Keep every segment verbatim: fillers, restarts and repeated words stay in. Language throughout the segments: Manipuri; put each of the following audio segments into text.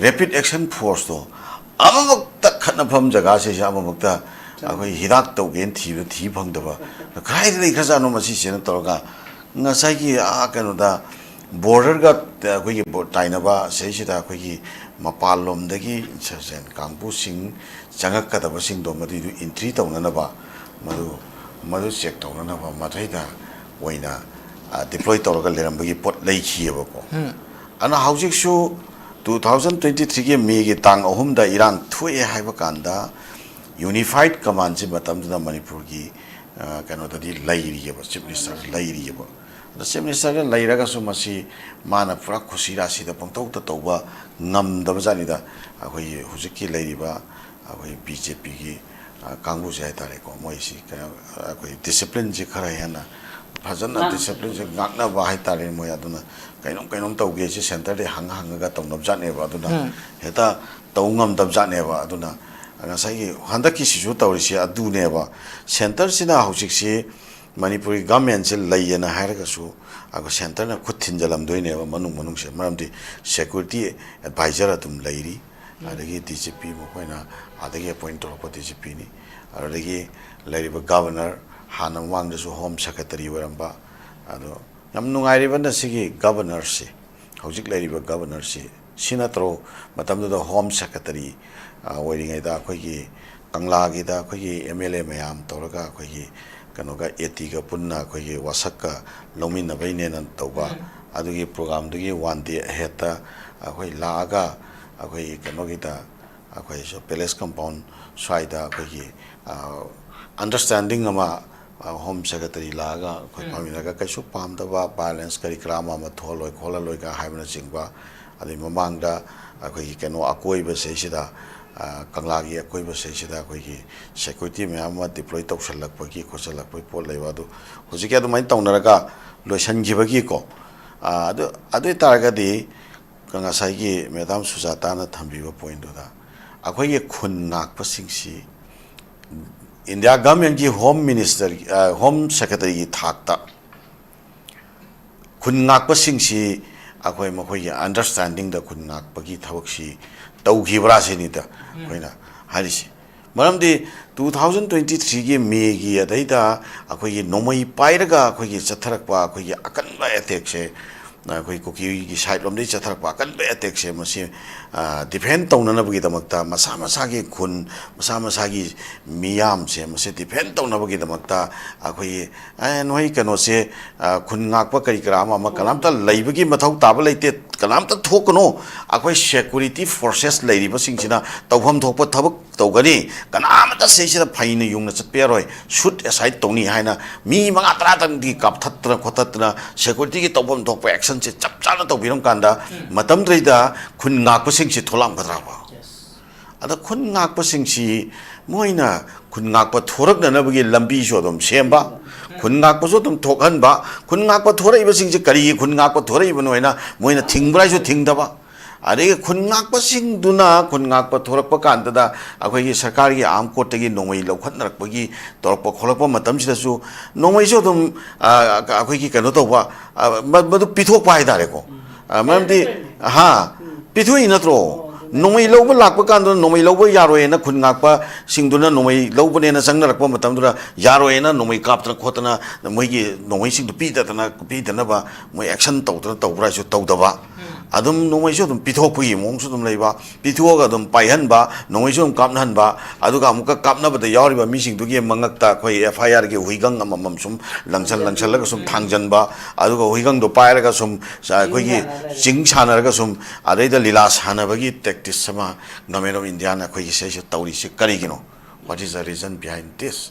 ꯔꯦꯄꯤꯗ ꯑꯦꯛꯁꯟ ꯐꯣꯔꯁꯇꯣ ꯑꯃꯃꯛꯇ ꯈꯠꯅꯐꯝ ꯖꯒꯥꯁꯤꯁꯦ ꯑꯃꯃꯛꯇ ꯑꯩꯈꯣꯏ ꯍꯤꯗꯥꯛ ꯇꯧꯒꯦꯅ ꯊꯤꯕꯗ ꯊꯤ ꯐꯪꯗꯕ, ꯀꯗꯥꯏꯗ ꯂꯩꯈ꯭ꯔꯖꯥꯠꯅꯣ ꯃꯁꯤꯁꯦꯅ ꯇꯧꯔꯒ ꯉꯁꯥꯏꯒꯤ ꯑꯥ ꯀꯩꯅꯣꯗ ꯕꯣꯔꯗꯔꯒ ꯑꯩꯈꯣꯏꯒꯤ ꯕꯣ-, ꯇꯥꯏꯅꯕ ꯁꯤꯗꯩꯁꯤꯗ ꯑꯩꯈꯣꯏꯒꯤ ꯃꯄꯥꯟꯂꯣꯝꯗꯒꯤ ꯏꯟꯁꯔꯖꯦꯟ ꯀꯥꯡꯕꯨꯁꯤꯡ ꯆꯪꯉꯛꯀꯗꯕꯁꯤꯡꯗꯣ ꯃꯗꯨꯏꯗꯨ ꯑꯦꯟꯇ꯭ꯔꯤ ꯇꯧꯅꯅꯕ, ꯃꯗꯨ, ꯃꯗꯨ ꯆꯦꯛ ꯇꯧꯅꯅꯕ ꯃꯗꯩꯗ ꯑꯣꯏꯅ ꯗꯤꯄ꯭ꯂꯣꯏ ꯇꯧꯔꯒ ꯂꯩꯔꯝꯕꯒꯤ ꯄꯣꯠ ꯂꯩꯈꯤꯑꯕꯀꯣ꯫ ꯑꯗꯨꯅ ꯍꯧꯖꯤꯛꯁꯨ two thousand twenty threeꯒꯤ Mayꯒꯤ ꯇꯥꯡ ꯑꯍꯨꯝꯗ ꯏꯔꯥꯡ ꯊꯣꯛꯑꯦ ꯍꯥꯏꯕ ꯀꯥꯟꯗ ꯌꯨꯅꯤꯐꯥꯏꯠ ꯀꯃꯥꯟꯁꯤ ꯃꯇꯝꯗꯨꯗ ꯃꯅꯤꯄꯨꯔꯒꯤ, ꯑ, ꯀꯩꯅꯣꯗꯗꯤ ꯂꯩꯔꯤꯑꯕ, ꯆꯤꯐ ꯃꯤꯅꯤꯁꯇꯔ ꯂꯩꯔꯤꯑꯕ꯫ ꯑꯗ ꯆꯤꯐ ꯃꯤꯅꯤꯁꯇꯔꯗ ꯂꯩꯔꯒꯁꯨ ꯃꯁꯤ ꯃꯥꯅ ꯄꯨꯔꯥ ꯈꯨꯁꯤ ꯔꯥꯁꯤꯗ ꯄꯪꯇꯧꯗ ꯇꯧꯕ ꯉꯝꯗꯕ ꯖꯥꯠꯅꯤꯗ꯫ ꯑꯩꯈꯣꯏꯒꯤ ꯍꯧꯖꯤꯛꯀꯤ ꯂꯩꯔꯤꯕ ꯑꯩꯈꯣꯏ ꯕꯤ ꯖꯦ ꯄꯤꯒꯤ, ꯑ, ꯀꯥꯡꯕꯨꯁꯦ ꯍꯥꯏꯇꯥꯔꯦꯀꯣ, ꯃꯣꯏꯁꯤ ꯀꯩꯅꯣ, ꯑꯩꯈꯣꯏ ꯗꯤꯁꯤꯄ꯭ꯂꯤꯟꯁꯤ ꯈꯔ ꯍꯦꯟꯅ ꯐꯖꯅ, ꯉꯥꯛ- ꯗꯤꯁꯤꯄ꯭ꯂꯤꯟꯁꯤ ꯉꯥꯛꯅꯕ ꯍꯥꯏꯇꯥꯔꯦ꯫ ꯃꯣꯏ ꯑꯗꯨꯅ ꯀꯩꯅꯣꯝ ꯀꯩꯅꯣꯝ ꯇꯧꯒꯦꯁꯤ ꯁꯦꯟꯇꯔꯗꯩ ꯍꯪꯉ ꯍꯪꯉꯒ ꯇꯧꯅꯕ ꯖꯥꯠꯅꯦꯕ꯫ ꯑꯗꯨꯅ ꯎꯝ꯫ ꯍꯦꯛꯇ ꯇꯧ ꯉꯝꯗꯕ ꯖꯥꯠꯅꯦꯕ꯫ ꯑꯗꯨꯅ ꯉꯁꯥꯏꯒꯤ ꯍꯟꯗꯛꯀꯤꯁꯤꯁꯨ ꯇꯧꯔꯤꯁꯤ ꯑꯗꯨꯅꯦꯕ꯫ ꯁꯦꯟꯇꯔꯁꯤꯅ ꯍꯧꯖꯤꯛꯁꯤ ꯃꯅꯤꯄꯨꯔꯒꯤ ꯒꯃꯦꯟꯁꯦ ꯂꯩꯌꯦꯅ ꯍꯥꯏꯔꯒꯁꯨ ꯑꯩꯈꯣꯏ ꯁꯦꯟꯇꯔꯅ ꯈꯨꯠ ꯊꯤꯟꯖꯜꯂꯝꯗꯣꯏꯅꯦꯕ ꯃꯅꯨꯡ ꯃꯅꯨꯡꯁꯦ꯫ ꯃꯔꯝꯗꯤ ꯁꯦꯀ꯭ꯌꯨꯔꯤꯇꯤ ꯑꯦꯗꯚꯥꯏꯖꯔ ꯑꯗꯨꯝ ꯂꯩꯔꯤ꯫ ꯎꯝ꯫ ꯑꯗꯒꯤ ꯗꯤ ꯖꯤ ꯄꯤ ꯃꯈꯣꯏꯅ ꯑꯥꯗꯒꯤ ꯑꯦꯄꯣꯏꯟ ꯇꯧꯔꯛꯄ ꯗꯤ ꯖꯤ ꯄꯤꯅꯤ꯫ ꯑꯗꯨꯗꯒꯤ ꯂꯩꯔꯤꯕ ꯒꯕꯔꯅꯔ, ꯍꯥꯟꯅ ꯃꯃꯥꯡꯗꯁꯨ ꯍꯣꯝ ꯁꯦꯀ꯭ꯔꯦꯇꯔꯤ ꯑꯣꯏꯔꯝꯕ, ꯑꯗꯣ ꯌꯥꯝ ꯅꯨꯡꯉꯥꯏꯔꯤꯕꯅ ꯁꯤꯒꯤ ꯒꯕꯔꯅꯔꯁꯤ, ꯍꯧꯖꯤꯛ ꯂꯩꯔꯤꯕ ꯒꯕꯔꯅꯔꯁꯤ, ꯁꯤ ꯅꯠꯇ꯭ꯔꯣ ꯃꯇꯝꯗꯨꯗ ꯍꯣꯝ ꯁꯦꯀ꯭ꯔꯦꯇꯔꯤ, ꯑ, ꯑꯣꯏꯔꯤꯉꯩꯗ ꯑꯩꯈꯣꯏꯒꯤ ꯀꯪꯂꯥꯒꯤꯗ ꯑꯩꯈꯣꯏꯒꯤ ꯑꯦꯝ ꯑꯦꯜ ꯑꯦ ꯃꯌꯥꯝ ꯇꯧꯔꯒ ꯑꯩꯈꯣꯏꯒꯤ ꯀꯩꯅꯣꯒ ꯑꯦ ꯇꯤꯒ ꯄꯨꯟꯅ ꯑꯩꯈꯣꯏꯒꯤ ꯋꯥꯁꯛꯀ ꯂꯧꯃꯤꯟꯅꯕꯩꯅꯦꯅ ꯇꯧꯕ, ꯎꯝ꯫ ꯑꯗꯨꯒꯤ ꯄ꯭ꯔꯣꯒꯥꯝꯗꯨꯒꯤ ꯋꯥꯟ ꯗꯦ ꯑꯍꯦꯠꯇ ꯑꯩꯈꯣꯏ ꯂꯥꯛꯑꯒ ꯑꯩꯈꯣꯏ ꯀꯩꯅꯣꯒꯤꯗ, ꯑꯩꯈꯣꯏ ꯄꯦꯂꯦꯁ ꯀꯝꯄꯥꯎꯟ ꯁ꯭ꯋꯥꯏꯗ ꯑꯩꯈꯣꯏꯒꯤ, ꯑ, ꯑꯟꯗꯔꯁ꯭ꯇꯦꯟꯗꯤꯡ ꯑꯃ, ꯑ, ꯍꯣꯝ ꯁꯦꯀ꯭ꯔꯦꯇꯔꯤ ꯂꯥꯛꯑꯒ ꯑꯩꯈꯣꯏ ꯎꯝ꯫ ꯐꯝꯃꯤꯟꯅꯔꯒ ꯀꯩꯁꯨ ꯄꯥꯝꯗꯕ ꯚꯥꯏꯑꯣꯂꯦꯟꯁ ꯀꯔꯤ ꯀꯔꯥ ꯑꯃ, ꯑꯃ ꯊꯣꯛꯍꯜꯂꯣꯏ ꯈꯣꯠꯍꯜꯂꯣꯏꯒ ꯍꯥꯏꯕꯅꯆꯤꯡꯕ, ꯑꯗꯩ ꯃꯃꯥꯡꯗ ꯑꯩꯈꯣꯏꯒꯤ ꯀꯩꯅꯣ ꯑꯀꯣꯏꯕꯁꯤꯗꯩꯁꯤꯗ, ꯑ, ꯀꯪꯂꯥꯒꯤ ꯑꯀꯣꯏꯕꯁꯤꯗꯩꯁꯤꯗ ꯑꯩꯈꯣꯏꯒꯤ ꯁꯦꯀ꯭ꯌꯨꯔꯤꯇꯤ ꯃꯌꯥꯝ ꯑꯃ ꯗꯤꯄ꯭ꯂꯣꯏ ꯇꯧꯁꯜꯂꯛꯄꯒꯤ ꯈꯣꯠꯆꯜꯂꯛꯄꯒꯤ ꯄꯣꯠ ꯂꯩꯕ ꯑꯗꯨ ꯍꯧꯖꯤꯛꯀꯤ ꯑꯗꯨꯃꯥꯏꯅ ꯇꯧꯅꯔꯒ ꯂꯣꯏꯁꯤꯟꯈꯤꯕꯒꯤꯀꯣ꯫ ꯑ, ꯑꯗꯨ, ꯑꯗꯨ ꯑꯣꯏ ꯇꯥꯔꯒꯗꯤ ꯉꯁꯥꯏꯒꯤ ꯃꯦꯗꯥꯝ ꯁꯨꯖꯥꯇꯥꯅ ꯊꯝꯕꯤꯕ ꯄꯣꯏꯟꯗꯨꯗ ꯑꯩꯈꯣꯏꯒꯤ ꯈꯨꯟ ꯉꯥꯛꯄꯁꯤꯡꯁꯤ ꯏꯟꯗꯤꯌꯥ ꯒꯚꯔꯟꯃꯦꯟꯠꯀꯤ ꯍꯣꯝ ꯃꯤꯅꯤꯁꯇꯔ, ꯑ, ꯍꯣꯝ ꯁꯦꯀ꯭ꯔꯦꯇꯔꯤꯒꯤ ꯊꯥꯛꯇ ꯈꯨꯟ ꯉꯥꯛꯄꯁꯤꯡꯁꯤ ꯑꯩꯈꯣꯏ ꯃꯈꯣꯏꯒꯤ ꯑꯟꯗꯔꯁ꯭ꯇꯦꯟꯗꯤꯡꯗ ꯈꯨꯟ ꯉꯥꯛꯄꯒꯤ ꯊꯕꯛꯁꯤ ꯇꯧꯈꯤꯕ꯭ꯔꯥ ꯁꯤꯅꯤꯗ ꯑꯩꯈꯣꯏꯅ ꯍꯥꯏꯔꯤꯁꯤ꯫ ꯃꯔꯝꯗꯤ two thousand twenty threeꯒꯤ Mayꯒꯤ ꯑꯗꯩꯗ ꯑꯩꯈꯣꯏꯒꯤ ꯅꯣꯡꯃꯩ ꯄꯥꯏꯔꯒ ꯑꯩꯈꯣꯏꯒꯤ ꯆꯠꯊꯔꯛꯄ ꯑꯩꯈꯣꯏꯒꯤ ꯑꯀꯟꯕ ꯑꯦꯇꯦꯛꯁꯦ, ꯑꯩꯈꯣꯏ ꯀꯨꯀꯤꯒꯤ ꯁꯥꯏꯠ ꯂꯣꯝꯗꯒꯤ ꯆꯠꯊꯔꯛꯄ ꯑꯀꯟꯕ ꯑꯦꯇꯦꯛꯁꯦ ꯃꯁꯤ ꯗꯤꯐꯦꯟ ꯇꯧꯅꯅꯕꯒꯤꯗꯃꯛꯇ ꯃꯁꯥ ꯃꯁꯥꯒꯤ ꯈꯨꯟ, ꯃꯁꯥ ꯃꯁꯥꯒꯤ ꯃꯤꯌꯥꯝꯁꯦ ꯃꯁꯤ ꯗꯤꯐꯦꯟ ꯇꯧꯅꯕꯒꯤꯗꯃꯛꯇ ꯑꯩꯈꯣꯏꯒꯤ ꯑꯦ, ꯅꯣꯏ ꯀꯩꯅꯣꯁꯦ, ꯑ, ꯈꯨꯟ ꯉꯥꯛꯄ ꯀꯔꯤ ꯀꯔꯥ ꯑꯃ ꯑꯃ ꯀꯅꯥꯝꯇ ꯂꯩꯕꯒꯤ ꯃꯊꯧ ꯇꯥꯕ ꯂꯩꯇꯦ, ꯀꯅꯥꯝꯇ ꯊꯣꯛꯀꯅꯨ, ꯑꯩꯈꯣꯏ ꯁꯦꯀꯨꯔꯤꯇꯤ ꯐꯣꯔꯁꯦꯁ ꯂꯩꯔꯤꯕꯁꯤꯡꯁꯤꯅ ꯇꯧꯐꯝ ꯊꯣꯛꯄ ꯊꯕꯛ ꯇꯧꯒꯅꯤ, ꯀꯅꯥꯃꯇ ꯁꯤꯁꯤꯗ ꯐꯩꯅ ꯌꯨꯡꯅ ꯆꯠꯄ ꯌꯥꯔꯣꯏ, ꯁꯨꯠ ꯑꯦꯁꯥꯏꯠ ꯇꯧꯅꯤ ꯍꯥꯏꯅ ꯃꯤ ꯃꯉꯥ ꯇꯔꯥꯗꯪꯗꯤ ꯀꯥꯞꯊꯠꯇꯅ ꯈꯣꯠꯇꯠꯇꯅ ꯁꯦꯀꯨꯔꯤꯇꯤꯒꯤ ꯇꯧꯐꯝ ꯊꯣꯛꯄ ꯑꯦꯛꯁꯟꯁꯦ ꯆꯞ ꯆꯥꯅ ꯇꯧꯕꯤꯔꯝ ꯀꯥꯟꯗ ꯃꯇꯝꯗꯨꯗꯩꯗ ꯈꯨꯟ ꯉꯥꯛꯄꯁꯤꯡꯁꯤ ꯊꯣꯛꯂꯛꯑꯝꯒꯗ꯭ꯔꯕ? ꯑꯗ ꯈꯨꯟ ꯉꯥꯛꯄꯁꯤꯡꯁꯤ ꯃꯣꯏꯅ ꯈꯨꯟ ꯉꯥꯛꯄ ꯊꯣꯔꯛꯅꯅꯕꯒꯤ ꯂꯝꯕꯤꯁꯨ ꯑꯗꯨꯝ ꯁꯦꯝꯕ, ꯈꯨꯟ ꯉꯥꯛꯄꯁꯨ ꯑꯗꯨꯝ ꯊꯣꯛꯍꯟꯕ, ꯈꯨꯟ ꯉꯥꯛꯄ ꯊꯣꯔꯛꯏꯕꯁꯤꯡꯁꯤ ꯀꯔꯤꯒꯤ ꯈꯨꯟ ꯉꯥꯛꯄ ꯊꯣꯔꯛꯏꯕꯅꯣ ꯍꯥꯏꯅ ꯃꯣꯏꯅ ꯊꯤꯡꯕ꯭ꯔꯥ ꯍꯥꯏꯁꯨ ꯊꯤꯡꯗꯕ, ꯑꯗꯒꯤ ꯈꯨꯟ ꯉꯥꯛꯄꯁꯤꯡꯗꯨꯅ ꯈꯨꯟ ꯉꯥꯛꯄ ꯊꯣꯔꯛꯄ ꯀꯥꯟꯗꯗ ꯑꯩꯈꯣꯏꯒꯤ ꯁꯔꯀꯥꯔꯒꯤ ꯑꯥꯔꯝ ꯀꯣꯔꯠꯇꯒꯤ ꯅꯣꯡꯃꯩ ꯂꯧꯈꯠꯅꯔꯛꯄꯒꯤ ꯇꯧꯔꯛꯄ ꯈꯣꯠꯂꯛꯄ ꯃꯇꯝꯁꯤꯗꯁꯨ ꯅꯣꯡꯃꯩꯁꯨ ꯑꯗꯨꯝ, ꯑ, ꯑꯩꯈꯣꯏꯒꯤ ꯀꯩꯅꯣ ꯇꯧꯕ, ꯑ, ꯃ-, ꯃꯗꯨ ꯄꯤꯊꯣꯛꯄ ꯍꯥꯏꯇꯥꯔꯦꯀꯣ꯫ ꯑ, ꯃꯔꯝꯗꯤ, ꯍꯥ, ꯄꯤꯊꯣꯛꯏ ꯅꯠꯇ꯭ꯔꯣ? ꯅꯣꯡꯃꯩ ꯂꯧꯕ ꯂꯥꯛꯄ ꯀꯥꯟꯗ ꯅꯣꯡꯃꯩ ꯂꯧꯕ ꯌꯥꯔꯣꯏꯅ ꯈꯨꯟ ꯉꯥꯛꯄꯁꯤꯡꯗꯨꯅ ꯅꯣꯡꯃꯩ ꯂꯧꯕꯅꯦꯅ ꯆꯪꯅꯔꯛꯄ ꯃꯇꯝꯗꯨꯗ ꯌꯥꯔꯣꯏꯅ ꯅꯣꯡꯃꯩ ꯀꯥꯞꯇꯅ ꯈꯣꯠꯇꯅ ꯃꯣꯏꯒꯤ ꯅꯣꯡꯃꯩꯁꯤꯡꯗꯨ ꯄꯤꯗꯗꯅ, ꯄꯤꯗꯅꯕ ꯃꯣꯏ ꯑꯦꯛꯁꯟ ꯇꯧꯗꯅ ꯇꯧꯕ꯭ꯔꯥ ꯍꯥꯏꯁꯨ ꯇꯧꯗꯕ꯫ ꯑꯗꯨꯝ ꯅꯣꯡꯃꯩꯁꯨ ꯑꯗꯨꯝ ꯄꯤꯊꯣꯛꯄꯒꯤ ꯃꯑꯣꯡꯁꯨ ꯑꯗꯨꯝ ꯂꯩꯕ, ꯄꯤꯊꯣꯛꯑꯒ ꯑꯗꯨꯝ ꯄꯥꯏꯍꯟꯕ, ꯅꯣꯡꯃꯩꯁꯨ ꯑꯗꯨꯝ ꯀꯥꯞꯅꯍꯟꯕ, ꯑꯗꯨꯒ ꯑꯃꯨꯛꯀ ꯀꯥꯞꯅꯕꯗ ꯌꯥꯎꯔꯤꯕ ꯃꯤꯁꯤꯡꯗꯨꯒꯤ ꯃꯉꯛꯇ ꯑꯩꯈꯣꯏ ꯑꯦꯐ ꯑꯥꯏ ꯑꯥꯔꯒꯤ ꯍꯨꯏꯒꯪ ꯑꯃꯃꯝ ꯁꯨꯝ ꯂꯪꯁꯜ ꯂꯪꯁꯜꯂꯒ ꯁꯨꯝ ꯊꯥꯡꯖꯟꯕ, ꯑꯗꯨꯒ ꯍꯨꯏꯒꯪꯗꯣ ꯄꯥꯏꯔꯒ ꯁꯨꯝ ꯑꯩꯈꯣꯏꯒꯤ ꯆꯤꯡ ꯁꯥꯟꯅꯔꯒ ꯁꯨꯝ ꯑꯗꯩꯗ ꯂꯤꯂꯥ ꯁꯥꯟꯅꯕꯒꯤ ꯇꯦꯛꯇꯤꯛꯁ ꯑꯃ Government of Indiaꯅ ꯑꯩꯈꯣꯏꯒꯤ ꯁꯤꯗꯩꯁꯤꯗ ꯇꯧꯔꯤꯁꯤ ꯀꯔꯤꯒꯤꯅꯣ? What is the reason behind this?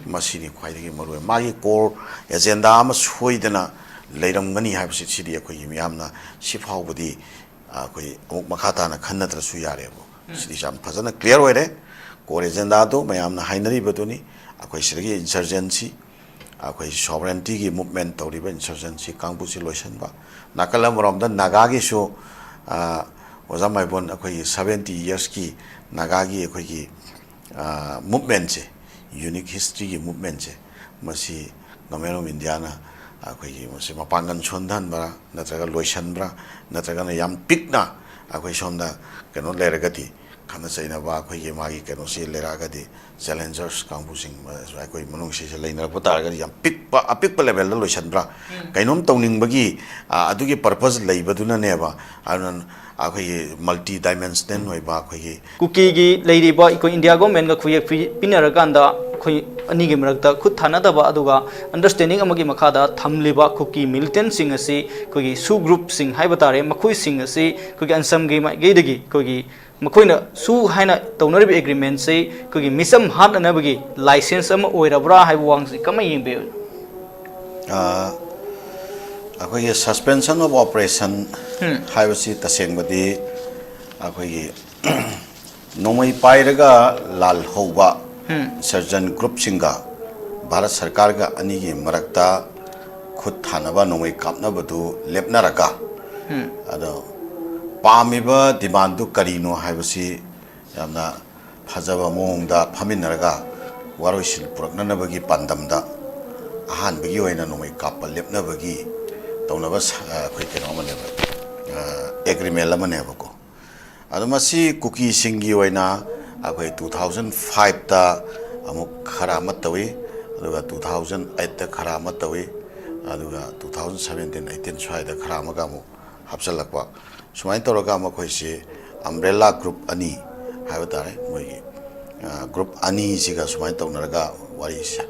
ꯃꯁꯤꯅꯤ ꯈ꯭ꯋꯥꯏꯗꯒꯤ ꯃꯔꯨꯑꯣꯏ꯫ ꯃꯥꯒꯤ core agenda ꯑꯃ ꯁꯣꯏꯗꯅ ꯂꯩꯔꯝꯒꯅꯤ ꯍꯥꯏꯕꯁꯤ ꯁꯤꯗꯤ ꯑꯩꯈꯣꯏꯒꯤ ꯃꯤꯌꯥꯝꯅ ꯁꯤ ꯐꯥꯎꯕꯗꯤ ꯑꯩꯈꯣꯏ ꯑꯃꯨꯛ ꯃꯈꯥ ꯇꯥꯅ ꯈꯟꯅꯗ꯭ꯔꯁꯨ ꯌꯥꯔꯦꯕ꯫ ꯁꯤꯗꯤ ꯌꯥꯝ ꯐꯖꯅ clear ꯑꯣꯏꯔꯦ꯫ Core agendaꯗꯣ ꯃꯌꯥꯝꯅ ꯍꯥꯏꯅꯔꯤꯕꯗꯨꯅꯤ꯫ ꯑꯩꯈꯣꯏ ꯁꯤꯗꯒꯤ insurgency, ꯑꯩꯈꯣꯏ sovereigntyꯒꯤ movement ꯇꯧꯔꯤꯕ insurgency ꯀꯥꯡꯕꯨꯁꯤ ꯂꯣꯏꯁꯤꯟꯕ꯫ ꯅꯥꯀꯜ ꯑꯃꯔꯣꯝꯗ ꯅꯥꯒꯥꯒꯤꯁꯨ, ꯑ, ꯑꯣꯖꯥ ꯃꯥꯏꯕꯣꯟ, ꯑꯩꯈꯣꯏꯒꯤ seventy yearsꯀꯤ ꯅꯥꯒꯥꯒꯤ ꯑꯩꯈꯣꯏꯒꯤ, ꯑ, movementꯁꯦ, unique historyꯒꯤ movementꯁꯦ, ꯃꯁꯤ Government of Indiaꯅ, ꯑꯩꯈꯣꯏꯒꯤ ꯃꯁꯤ ꯃꯄꯥꯡꯒꯜ ꯁꯣꯟꯊꯍꯟꯕ꯭ꯔꯥ, ꯅꯠꯇ꯭ꯔꯒ ꯂꯣꯏꯁꯤꯟꯕ꯭ꯔꯥ, ꯅꯠꯇ꯭ꯔꯒꯅ ꯌꯥꯝ ꯄꯤꯛꯅ ꯑꯩꯈꯣꯏ ꯁꯣꯝꯗ ꯀꯩꯅꯣ ꯂꯩꯔꯒꯗꯤ, ꯈꯠꯅ ꯆꯩꯅꯕ ꯑꯩꯈꯣꯏꯒꯤ ꯃꯥꯒꯤ ꯀꯩꯅꯣꯁꯤ ꯂꯩꯔꯛꯑꯒꯗꯤ, ꯆꯦꯂꯦꯟꯖꯔꯁ ꯀꯥꯡꯕꯨꯁꯤꯡ ꯑꯩꯈꯣꯏ ꯃꯅꯨꯡꯁꯤꯁꯦ ꯂꯩꯅꯔꯛꯄ ꯇꯥꯔꯒꯗꯤ ꯌꯥꯝ ꯄꯤꯛꯄ, ꯑꯄꯤꯛꯄ ꯂꯦꯚꯦꯜꯗ ꯂꯣꯏꯁꯤꯟꯕ꯭ꯔꯥ, ꯀꯩꯅꯣꯝ ꯇꯧꯅꯤꯡꯕꯒꯤ, ꯑ, ꯑꯗꯨꯒꯤ ꯄꯔꯄꯁ ꯂꯩꯕꯗꯨꯅꯅꯦꯕ꯫ ꯑꯗꯨꯅ ꯑꯩꯈꯣꯏꯒꯤ ꯃꯜꯇꯤ ꯗꯥꯏꯃꯦꯟꯁꯅꯦꯜ ꯑꯣꯏꯕ ꯑꯩꯈꯣꯏꯒꯤ ꯀꯨꯀꯤꯒꯤ ꯂꯩꯔꯤꯕ ꯑꯩꯈꯣꯏ ꯏꯟꯗꯤꯌꯥ ꯒꯣꯔꯃꯦꯟꯒ ꯈꯨꯌꯦꯛ ꯄꯤ-, ꯄꯤꯅꯔꯀꯥꯟꯗ ꯑꯩꯈꯣꯏ ꯑꯅꯤꯒꯤ ꯃꯔꯛꯇ ꯈꯨꯠ ꯊꯥꯅꯗꯕ ꯑꯗꯨꯒ ꯑꯟꯗꯔꯁ꯭ꯇꯦꯟꯗꯤꯡ ꯑꯃꯒꯤ ꯃꯈꯥꯗ ꯊꯝꯂꯤꯕ ꯀꯨꯀꯤ ꯃꯤꯂꯤꯇꯦꯟꯁꯤꯡ ꯑꯁꯤ, ꯑꯩꯈꯣꯏꯒꯤ ꯁꯨ ꯒ꯭ꯔꯨꯞꯁꯤꯡ ꯍꯥꯏꯕ ꯇꯥꯔꯦ, ꯃꯈꯣꯏꯁꯤꯡ ꯑꯁꯤ ꯑꯩꯈꯣꯏꯒꯤ ꯑꯟꯁꯝꯒꯤ ꯃꯥꯏꯀꯩꯗꯒꯤ ꯑꯩꯈꯣꯏꯒꯤ ꯃꯈꯣꯏꯅ ꯁꯨ ꯍꯥꯏꯅ ꯇꯧꯅꯔꯤꯕ ꯑꯦꯒ꯭ꯔꯤꯃꯦꯟꯁꯤ ꯑꯩꯈꯣꯏꯒꯤ ꯃꯤꯆꯝ ꯍꯥꯠꯅꯅꯕꯒꯤ ꯂꯥꯏꯁꯦꯟꯁ ꯑꯃ ꯑꯣꯏꯔꯕ꯭ꯔꯥ ꯍꯥꯏꯕ ꯋꯥꯍꯪꯁꯤ ꯀꯃꯥꯏꯅ ꯌꯦꯡꯕꯤꯕꯅꯣ? ꯑ, ꯑꯩꯈꯣꯏꯒꯤ suspension of operation ꯎꯝ꯫ ꯍꯥꯏꯕꯁꯤ ꯇꯁꯦꯡꯕꯗꯤ ꯑꯩꯈꯣꯏꯒꯤ ꯅꯣꯡꯃꯩ ꯄꯥꯏꯔꯒ ꯂꯥꯜꯍꯧꯕ ꯎꯝ꯫ ꯏꯟꯁꯔꯖꯦꯟ ꯒ꯭ꯔꯨꯞꯁꯤꯡꯒ ꯚꯥꯔꯠ ꯁꯔꯀꯥꯔꯒ ꯑꯅꯤꯒꯤ ꯃꯔꯛꯇ ꯈꯨꯠ ꯊꯥꯅꯕ, ꯅꯣꯡꯃꯩ ꯀꯥꯞꯅꯕꯗꯨ ꯂꯦꯞꯅꯔꯒ, ꯎꯝ꯫ ꯑꯗꯣ ꯄꯥꯝꯃꯤꯕ ꯗꯤꯃꯥꯟꯗꯨ ꯀꯔꯤꯅꯣ ꯍꯥꯏꯕꯁꯤ ꯌꯥꯝꯅ ꯐꯖꯕ ꯃꯑꯣꯡꯗ ꯐꯝꯃꯤꯟꯅꯔꯒ ꯋꯥꯔꯣꯏꯁꯤꯟ ꯄꯨꯔꯛꯅꯅꯕꯒꯤ ꯄꯥꯟꯗꯝꯗ ꯑꯍꯥꯟꯕꯒꯤ ꯑꯣꯏꯅ ꯅꯣꯡꯃꯩ ꯀꯥꯞꯄ ꯂꯦꯞꯅꯕꯒꯤ ꯇꯧꯅꯕ ꯁ-, ꯑ, ꯑꯩꯈꯣꯏ ꯀꯩꯅꯣ ꯑꯃꯅꯦꯕ, ꯑ, ꯑꯦꯒ꯭ꯔꯤꯃꯦꯟ ꯑꯃꯅꯦꯕꯀꯣ꯫ ꯑꯗꯣ ꯃꯁꯤ ꯀꯨꯀꯤꯁꯤꯡꯒꯤ ꯑꯣꯏꯅ ꯑꯩꯈꯣꯏ two thousand five ꯇ ꯑꯃꯨꯛ ꯈꯔ ꯑꯃ ꯇꯧꯏ, ꯑꯗꯨꯒ two thousand eight ꯇ ꯈꯔ ꯑꯃ ꯇꯧꯏ, ꯑꯗꯨꯒ two thousand seventeen eighteen ꯁ꯭ꯋꯥꯏꯗ ꯈꯔ ꯑꯃꯒ ꯑꯃꯨꯛ ꯍꯥꯞꯆꯤꯜꯂꯛꯄ꯫ ꯁꯨꯃꯥꯏꯅ ꯇꯧꯔꯒ ꯃꯈꯣꯏꯁꯤ ꯑꯝꯕ꯭ꯔꯦꯂꯥ ꯒ꯭ꯔꯨꯞ ꯑꯅꯤ ꯍꯥꯏꯕ ꯇꯥꯔꯦ, ꯃꯣꯏꯒꯤ, ꯑ, ꯒ꯭ꯔꯨꯞ ꯑꯅꯤꯁꯤꯒ ꯁꯨꯃꯥꯏꯅ ꯇꯧꯅꯔꯒ ꯋꯥꯔꯤꯁꯦ,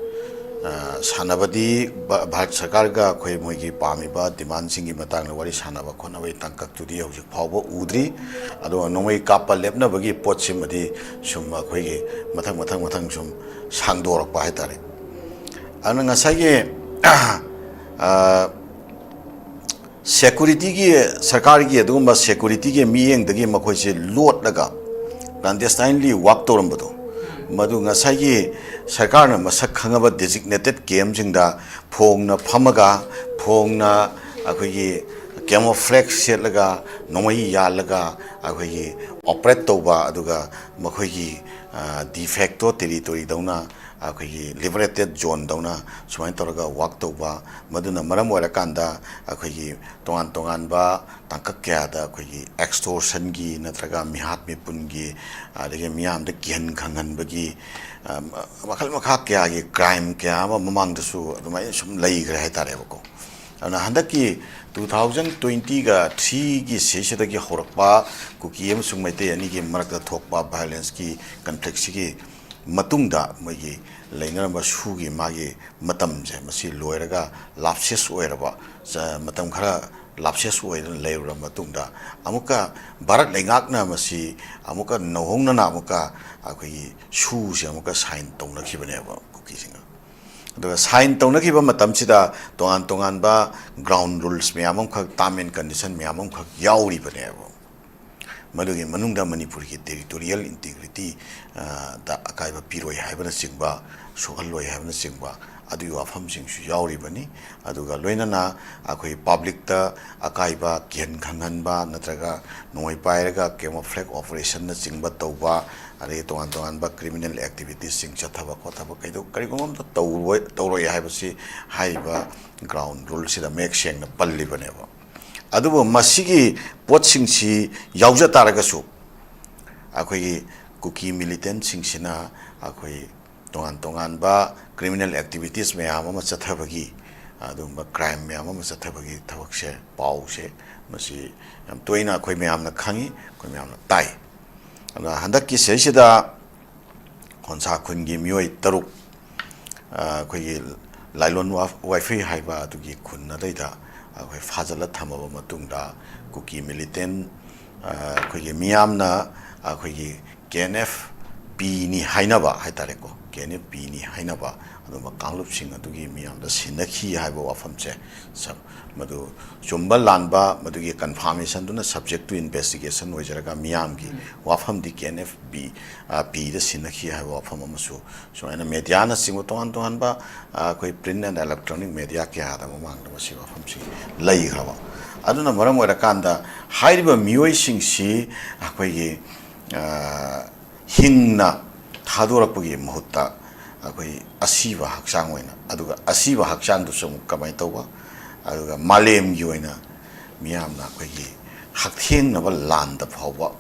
ꯑ, ꯁꯥꯟꯅꯕꯗꯤ ꯚ-, ꯚꯥꯔꯠ ꯁꯔꯀꯥꯔꯒ ꯑꯩꯈꯣꯏ ꯃꯣꯏꯒꯤ ꯄꯥꯝꯃꯤꯕ ꯗꯤꯃꯥꯟꯁꯤꯡꯒꯤ ꯃꯇꯥꯡꯗ ꯋꯥꯔꯤ ꯁꯥꯟꯅꯕ ꯈꯣꯠꯅꯕꯒꯤ ꯇꯥꯡꯀꯛꯇꯨꯗꯤ ꯍꯧꯖꯤꯛ ꯐꯥꯎꯕ ꯎꯗ꯭ꯔꯤ꯫ ꯑꯗꯨꯒ ꯅꯣꯡꯃꯩ ꯀꯥꯞꯄ ꯂꯦꯞꯅꯕꯒꯤ ꯄꯣꯠꯁꯤꯃꯗꯤ ꯁꯨꯝ ꯑꯩꯈꯣꯏꯒꯤ ꯃꯊꯪ, ꯃꯊꯪ, ꯃꯊꯪ ꯁꯨꯝ ꯁꯥꯡꯗꯣꯔꯛꯄ ꯍꯥꯏ ꯇꯥꯔꯦ꯫ ꯑꯗꯨꯅ ꯉꯁꯥꯏꯒꯤ, ꯑ, ꯁꯦꯀꯨꯔꯤꯇꯤꯒꯤ, ꯁꯔꯀꯥꯔꯒꯤ ꯑꯗꯨꯒꯨꯝꯕ ꯁꯦꯀꯨꯔꯤꯇꯤꯒꯤ ꯃꯤꯠꯌꯦꯡꯗꯒꯤ ꯃꯈꯣꯏꯁꯦ ꯂꯣꯠꯂꯒ clandestinely work ꯇꯧꯔꯝꯕꯗꯣ, ꯃꯗꯨ ꯉꯁꯥꯏꯒꯤ ꯁꯔꯀꯥꯔꯅ ꯃꯁꯛ ꯈꯪꯉꯕ designated camp ꯁꯤꯡꯗ ꯐꯣꯡꯅ ꯐꯝꯃꯒ, ꯐꯣꯡꯅ ꯑꯩꯈꯣꯏꯒꯤ camouflage ꯁꯦꯠꯂꯒ, ꯅꯣꯡꯃꯩ ꯌꯥꯜꯂꯒ ꯑꯩꯈꯣꯏꯒꯤ operate ꯇꯧꯕ, ꯑꯗꯨꯒ ꯃꯈꯣꯏꯒꯤ, ꯑ, de facto territory ꯗꯧꯅ ꯑꯩꯈꯣꯏꯒꯤ ꯂꯤꯕꯔꯦꯇꯦꯠ ꯖꯣꯟꯗꯧꯅ ꯁꯨꯃꯥꯏꯅ ꯇꯧꯔꯒ ꯋꯥꯛ ꯇꯧꯕ, ꯃꯗꯨꯅ ꯃꯔꯝ ꯑꯣꯏꯔꯀꯥꯟꯗ ꯑꯩꯈꯣꯏꯒꯤ ꯇꯣꯉꯥꯟ ꯇꯣꯉꯥꯟꯕ ꯇꯥꯡꯀꯛ ꯀꯌꯥꯗ ꯑꯩꯈꯣꯏꯒꯤ ꯑꯦꯛꯁꯇꯣꯔꯁꯟꯒꯤ ꯅꯠꯇ꯭ꯔꯒ ꯃꯤꯍꯥꯠ ꯃꯤꯄꯨꯟꯒꯤ, ꯑꯗꯒꯤ ꯃꯤꯌꯥꯝꯗ ꯀꯤꯍꯟ ꯈꯪꯍꯟꯕꯒꯤ, ꯑ, ꯃꯈꯜ ꯃꯈꯥ ꯀꯌꯥꯒꯤ ꯀ꯭ꯔꯥꯏꯝ ꯀꯌꯥ ꯑꯃ ꯃꯃꯥꯡꯗꯁꯨ ꯑꯗꯨꯃꯥꯏꯅ ꯁꯨꯝ ꯂꯩꯈ꯭ꯔꯦ ꯍꯥꯏꯇꯥꯔꯦꯕꯀꯣ꯫ ꯑꯗꯨꯅ ꯍꯟꯗꯛꯀꯤ ꯇꯨ ꯊꯥꯎꯖꯟ ꯇ꯭ꯋꯦꯟꯇꯤꯒ ꯊ꯭ꯔꯤꯒꯤ ꯁꯤꯁꯤꯗꯒꯤ ꯍꯧꯔꯛꯄ ꯀꯨꯀꯤ ꯑꯃꯁꯨꯡ ꯃꯩꯇꯩ ꯑꯅꯤꯒꯤ ꯃꯔꯛꯇ ꯊꯣꯛꯄ ꯚꯥꯏꯑꯣꯂꯦꯟꯁꯀꯤ ꯀꯟꯐ꯭ꯂꯤꯛꯁꯤꯒꯤ ꯃꯇꯨꯡꯗ ꯃꯣꯏꯒꯤ ꯂꯩꯅꯔꯝꯕ ꯁꯨꯒꯤ ꯃꯥꯒꯤ ꯃꯇꯝꯁꯦ ꯃꯁꯤ ꯂꯣꯏꯔꯒ ꯂꯥꯞꯁꯦꯁ ꯑꯣꯏꯔꯕ, ꯆ-, ꯃꯇꯝ ꯈꯔ ꯂꯥꯞꯁꯦꯁ ꯑꯣꯏꯗꯨꯅ ꯂꯩꯔꯨꯔꯕ ꯃꯇꯨꯡꯗ ꯑꯃꯨꯛꯀ ꯚꯥꯔꯠ ꯂꯩꯉꯥꯛꯅ ꯃꯁꯤ ꯑꯃꯨꯛꯀ ꯅꯧꯍꯧꯅꯅ ꯑꯃꯨꯛꯀ ꯑꯩꯈꯣꯏꯒꯤ ꯁꯨꯁꯦ ꯑꯃꯨꯛꯀ ꯁꯥꯏꯟ ꯇꯧꯅꯈꯤꯕꯅꯦꯕ ꯀꯨꯀꯤꯁꯤꯡꯅ꯫ ꯑꯗꯨꯒ ꯁꯥꯏꯟ ꯇꯧꯅꯈꯤꯕ ꯃꯇꯝꯁꯤꯗ ꯇꯣꯉꯥꯟ ꯇꯣꯉꯥꯟꯕ ꯒ꯭ꯔꯥꯎꯟ ꯔꯨꯜꯁ ꯃꯌꯥꯝ ꯑꯃꯈꯛ, ꯇꯥꯔꯝ ꯑꯦꯟ ꯀꯟꯗꯤꯁꯟ ꯃꯌꯥꯝ ꯑꯃꯈꯛ ꯌꯥꯎꯔꯤꯕꯅꯦꯕ꯫ ꯃꯗꯨꯒꯤ ꯃꯅꯨꯡꯗ ꯃꯅꯤꯄꯨꯔꯒꯤ ꯇꯦꯔꯤꯇꯣꯔꯤꯌꯦꯜ ꯏꯟꯇꯤꯒ꯭ꯔꯤꯇꯤ, ꯑ, ꯗ ꯑꯀꯥꯏꯕ ꯄꯤꯔꯣꯏ ꯍꯥꯏꯕꯅꯆꯤꯡꯕ, ꯁꯣꯛꯍꯜꯂꯣꯏ ꯍꯥꯏꯕꯅꯆꯤꯡꯕ, ꯑꯗꯨꯒꯤ ꯋꯥꯐꯝꯁꯤꯡꯁꯨ ꯌꯥꯎꯔꯤꯕꯅꯤ꯫ ꯑꯗꯨꯒ ꯂꯣꯏꯅꯅ ꯑꯩꯈꯣꯏ ꯄꯕ꯭ꯂꯤꯛꯇ ꯑꯀꯥꯏꯕ ꯀꯤꯍꯟ ꯈꯪꯍꯟꯕ ꯅꯠꯇ꯭ꯔꯒ ꯅꯣꯡꯃꯩ ꯄꯥꯏꯔꯒ ꯀꯦꯃꯣꯐ꯭ꯂꯦꯛ ꯑꯣꯄꯔꯦꯁꯟꯅꯆꯤꯡꯕ ꯇꯧꯕ, ꯑꯗꯒꯤ ꯇꯣꯉꯥꯟ ꯇꯣꯉꯥꯟꯕ ꯀ꯭ꯔꯤꯃꯤꯅꯦꯜ ꯑꯦꯛꯇꯤꯚꯤꯇꯤꯁꯁꯤꯡ ꯆꯠꯊꯕ ꯈꯣꯠꯊꯕ ꯀꯩꯗꯧ-, ꯀꯔꯤꯒꯨꯝꯕ ꯑꯃꯇ ꯇꯧꯔꯣꯏ, ꯇꯧꯔꯣꯏ ꯍꯥꯏꯕꯁꯤ ꯍꯥꯏꯔꯤꯕ ꯒ꯭ꯔꯥꯎꯟ ꯔꯨꯜꯁꯤꯗ ꯃꯌꯦꯛ ꯁꯦꯡꯅ ꯄꯜꯂꯤꯕꯅꯦꯕ꯫ ꯑꯗꯨꯕꯨ ꯃꯁꯤꯒꯤ ꯄꯣꯠꯁꯤꯡꯁꯤ ꯌꯥꯎꯖ ꯇꯥꯔꯒꯁꯨ, ꯑꯩꯈꯣꯏꯒꯤ ꯀꯨꯀꯤ ꯃꯤꯂꯤꯇꯦꯟꯁꯤꯡꯁꯤꯅ ꯑꯩꯈꯣꯏ ꯇꯣꯉꯥꯟ ꯇꯣꯉꯥꯟꯕ ꯀ꯭ꯔꯤꯃꯤꯅꯦꯜ ꯑꯦꯛꯇꯤꯚꯤꯇꯤꯁ ꯃꯌꯥꯝ ꯑꯃ ꯆꯠꯊꯕꯒꯤ, ꯑꯗꯨꯒꯨꯝꯕ ꯀ꯭ꯔꯥꯏꯝ ꯃꯌꯥꯝ ꯑꯃ ꯆꯠꯊꯕꯒꯤ ꯊꯕꯛꯁꯦ, ꯄꯥꯎꯁꯦ, ꯃꯁꯤ ꯌꯥꯝ ꯇꯣꯏꯅ ꯑꯩꯈꯣꯏ ꯃꯌꯥꯝꯅ ꯈꯪꯉꯤ, ꯑꯩꯈꯣꯏ ꯃꯌꯥꯝꯅ ꯇꯥꯏ꯫ ꯑꯗꯨꯅ ꯍꯟꯗꯛꯀꯤ ꯁꯤꯗꯩꯁꯤꯗ ꯈꯣꯟꯁꯥ ꯈꯨꯟꯒꯤ ꯃꯤꯑꯣꯏ ꯇꯔꯨꯛ, ꯑ, ꯑꯩꯈꯣꯏꯒꯤ ꯂꯥꯏꯂꯣꯟ ꯋꯥ-, ꯋꯥꯏꯐꯩ ꯍꯥꯏꯕ ꯑꯗꯨꯒꯤ ꯈꯨꯟ ꯑꯗꯩꯗ ꯑꯩꯈꯣꯏ ꯐꯥꯖꯤꯜꯂ ꯊꯝꯃꯕ ꯃꯇꯨꯡꯗ, ꯀꯨꯀꯤ ꯃꯤꯂꯤꯇꯦꯟ, ꯑ, ꯑꯩꯈꯣꯏꯒꯤ ꯃꯤꯌꯥꯝꯅ ꯑꯩꯈꯣꯏꯒꯤ ꯀꯦ ꯑꯦꯟ ꯑꯦꯐ ꯄꯤꯅꯤ ꯍꯥꯏꯅꯕ ꯍꯥꯏꯇꯥꯔꯦꯀꯣ, ꯀꯦ ꯑꯦꯟ ꯑꯦꯐ ꯄꯤꯅꯤ ꯍꯥꯏꯅꯕ ꯑꯗꯨꯝꯕ ꯀꯥꯡꯂꯨꯞꯁꯤꯡ ꯑꯗꯨꯒꯤ ꯃꯤꯌꯥꯝꯗ ꯁꯤꯟꯅꯈꯤ ꯍꯥꯏꯕ ꯋꯥꯐꯝꯁꯦ, ꯁ-, ꯃꯗꯨ ꯆꯨꯝꯕ ꯂꯥꯟꯕ, ꯃꯗꯨꯒꯤ ꯀꯟꯐꯥꯔꯃꯦꯁꯟꯗꯨꯅ subject to investigation ꯑꯣꯏꯖꯔꯒ, ꯃꯤꯌꯥꯝꯒꯤ ꯋꯥꯐꯝꯗꯤ ꯀꯦ ꯑꯦꯟ ꯑꯦꯐ ꯕꯤ, ꯑ, ꯄꯤꯗ ꯁꯤꯟꯅꯈꯤ ꯍꯥꯏꯕ ꯋꯥꯐꯝ ꯑꯃꯁꯨ ꯁꯨꯃꯥꯏꯅ ꯃꯦꯗꯤꯌꯥꯅꯆꯤꯡꯕ ꯇꯣꯉꯥꯟ ꯇꯣꯉꯥꯟꯕ, ꯑ, ꯑꯩꯈꯣꯏ print and electronic media ꯀꯌꯥꯗ ꯃꯃꯥꯡꯗ ꯃꯁꯤ ꯋꯥꯐꯝꯁꯤ ꯂꯩꯈ꯭ꯔꯕ꯫ ꯑꯗꯨꯅ ꯃꯔꯝ ꯑꯣꯏꯔꯀꯥꯟꯗ ꯍꯥꯏꯔꯤꯕ ꯃꯤꯑꯣꯏꯁꯤꯡꯁꯤ ꯑꯩꯈꯣꯏꯒꯤ, ꯑ, ꯍꯤꯡꯅ ꯊꯥꯗꯣꯔꯛꯄꯒꯤ ꯃꯍꯨꯠꯇ ꯑꯩꯈꯣꯏ ꯑꯁꯤꯕ ꯍꯛꯆꯥꯡ ꯑꯣꯏꯅ, ꯑꯗꯨꯒ ꯑꯁꯤꯕ ꯍꯛꯆꯥꯡꯗꯨꯁꯨ ꯑꯃꯨꯛ ꯀꯃꯥꯏꯅ ꯇꯧꯕ, ꯑꯗꯨꯒ ꯃꯥꯂꯦꯝꯒꯤ ꯑꯣꯏꯅ ꯃꯤꯌꯥꯝꯅ ꯑꯩꯈꯣꯏꯒꯤ ꯍꯛꯊꯦꯡꯅꯕ ꯂꯥꯟꯗ ꯐꯥꯎꯕ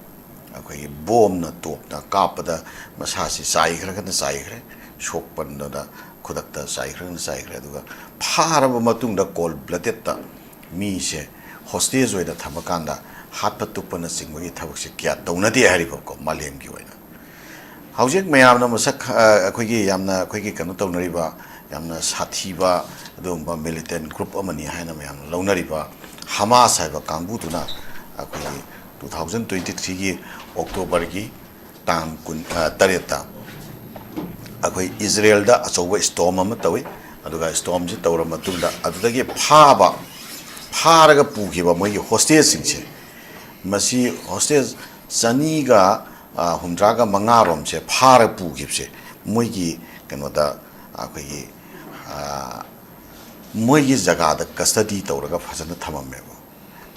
ꯑꯩꯈꯣꯏꯒꯤ ꯕꯣꯝꯅ, ꯇꯣꯞꯅ ꯀꯥꯞꯄꯗ ꯃꯁꯥꯁꯤ ꯆꯥꯏꯈ꯭ꯔꯒꯅ ꯆꯥꯏꯈ꯭ꯔꯦ, ꯁꯣꯛꯄꯟꯗꯨꯅ ꯈꯨꯗꯛꯇ ꯆꯥꯏꯈ꯭ꯔꯒꯅ ꯆꯥꯏꯈ꯭ꯔꯦ, ꯑꯗꯨꯒ ꯐꯥꯔꯕ ꯃꯇꯨꯡꯗ ꯀꯣꯜ ꯕ꯭ꯂꯗꯦꯠꯇ ꯃꯤꯁꯦ ꯍꯣꯁꯇꯦꯖ ꯑꯣꯏꯅ ꯊꯝꯃꯀꯥꯟꯗ ꯍꯥꯠꯄ ꯇꯨꯞꯄꯅꯆꯤꯡꯕꯒꯤ ꯊꯕꯛꯁꯦ ꯀꯌꯥ ꯇꯧꯅꯗꯦ ꯍꯥꯏꯔꯤꯕꯀꯣ, ꯃꯥꯂꯦꯝꯒꯤ ꯑꯣꯏꯅ꯫ ꯍꯧꯖꯤꯛ ꯃꯌꯥꯝꯅ ꯃꯁꯛ, ꯑ, ꯑꯩꯈꯣꯏꯒꯤ ꯌꯥꯝꯅ, ꯑꯩꯈꯣꯏꯒꯤ ꯀꯩꯅꯣ ꯇꯧꯅꯔꯤꯕ, ꯌꯥꯝꯅ ꯁꯥꯊꯤꯕ ꯑꯗꯨꯒꯨꯝꯕ ꯃꯤꯂꯤꯇꯦꯟ ꯒ꯭ꯔꯨꯞ ꯑꯃꯅꯤ ꯍꯥꯏꯅ ꯃꯌꯥꯝꯅ ꯂꯧꯅꯔꯤꯕ ꯍꯃꯥꯁ ꯍꯥꯏꯕ ꯀꯥꯡꯕꯨꯗꯨꯅ ꯑꯩꯈꯣꯏꯒꯤ two thousand twenty threeꯒꯤ ꯑꯣꯛꯇꯣꯕꯔꯒꯤ ꯇꯥꯡ ꯀꯨꯟ, ꯑ, ꯇꯔꯦꯠꯇ ꯑꯩꯈꯣꯏ ꯏꯖꯔꯦꯜꯗ ꯑꯆꯧꯕ ꯁ꯭ꯇꯣꯝ ꯑꯃ ꯇꯧꯏ꯫ ꯑꯗꯨꯒ ꯁ꯭ꯇꯣꯝꯁꯤ ꯇꯧꯔ ꯃꯇꯨꯡꯗ ꯑꯗꯨꯗꯒꯤ ꯐꯥꯕ, ꯐꯥꯔꯒ ꯄꯨꯈꯤꯕ ꯃꯣꯏꯒꯤ ꯍꯣꯁꯇꯦꯖꯁꯤꯡꯁꯦ, ꯃꯁꯤ ꯍꯣꯁꯇꯦꯖ ꯆꯅꯤꯒ, ꯑ, ꯍꯨꯝꯗ꯭ꯔꯥꯒ ꯃꯉꯥꯔꯣꯝꯁꯦ ꯐꯥꯔꯒ ꯄꯨꯈꯤꯕꯁꯦ, ꯃꯣꯏꯒꯤ ꯀꯩꯅꯣꯗ, ꯑꯩꯈꯣꯏꯒꯤ, ꯑ, ꯃꯣꯏꯒꯤ ꯖꯒꯥꯗ ꯀꯁꯇꯗꯤ ꯇꯧꯔꯒ ꯐꯖꯅ ꯊꯝꯃꯝꯃꯦꯕ꯫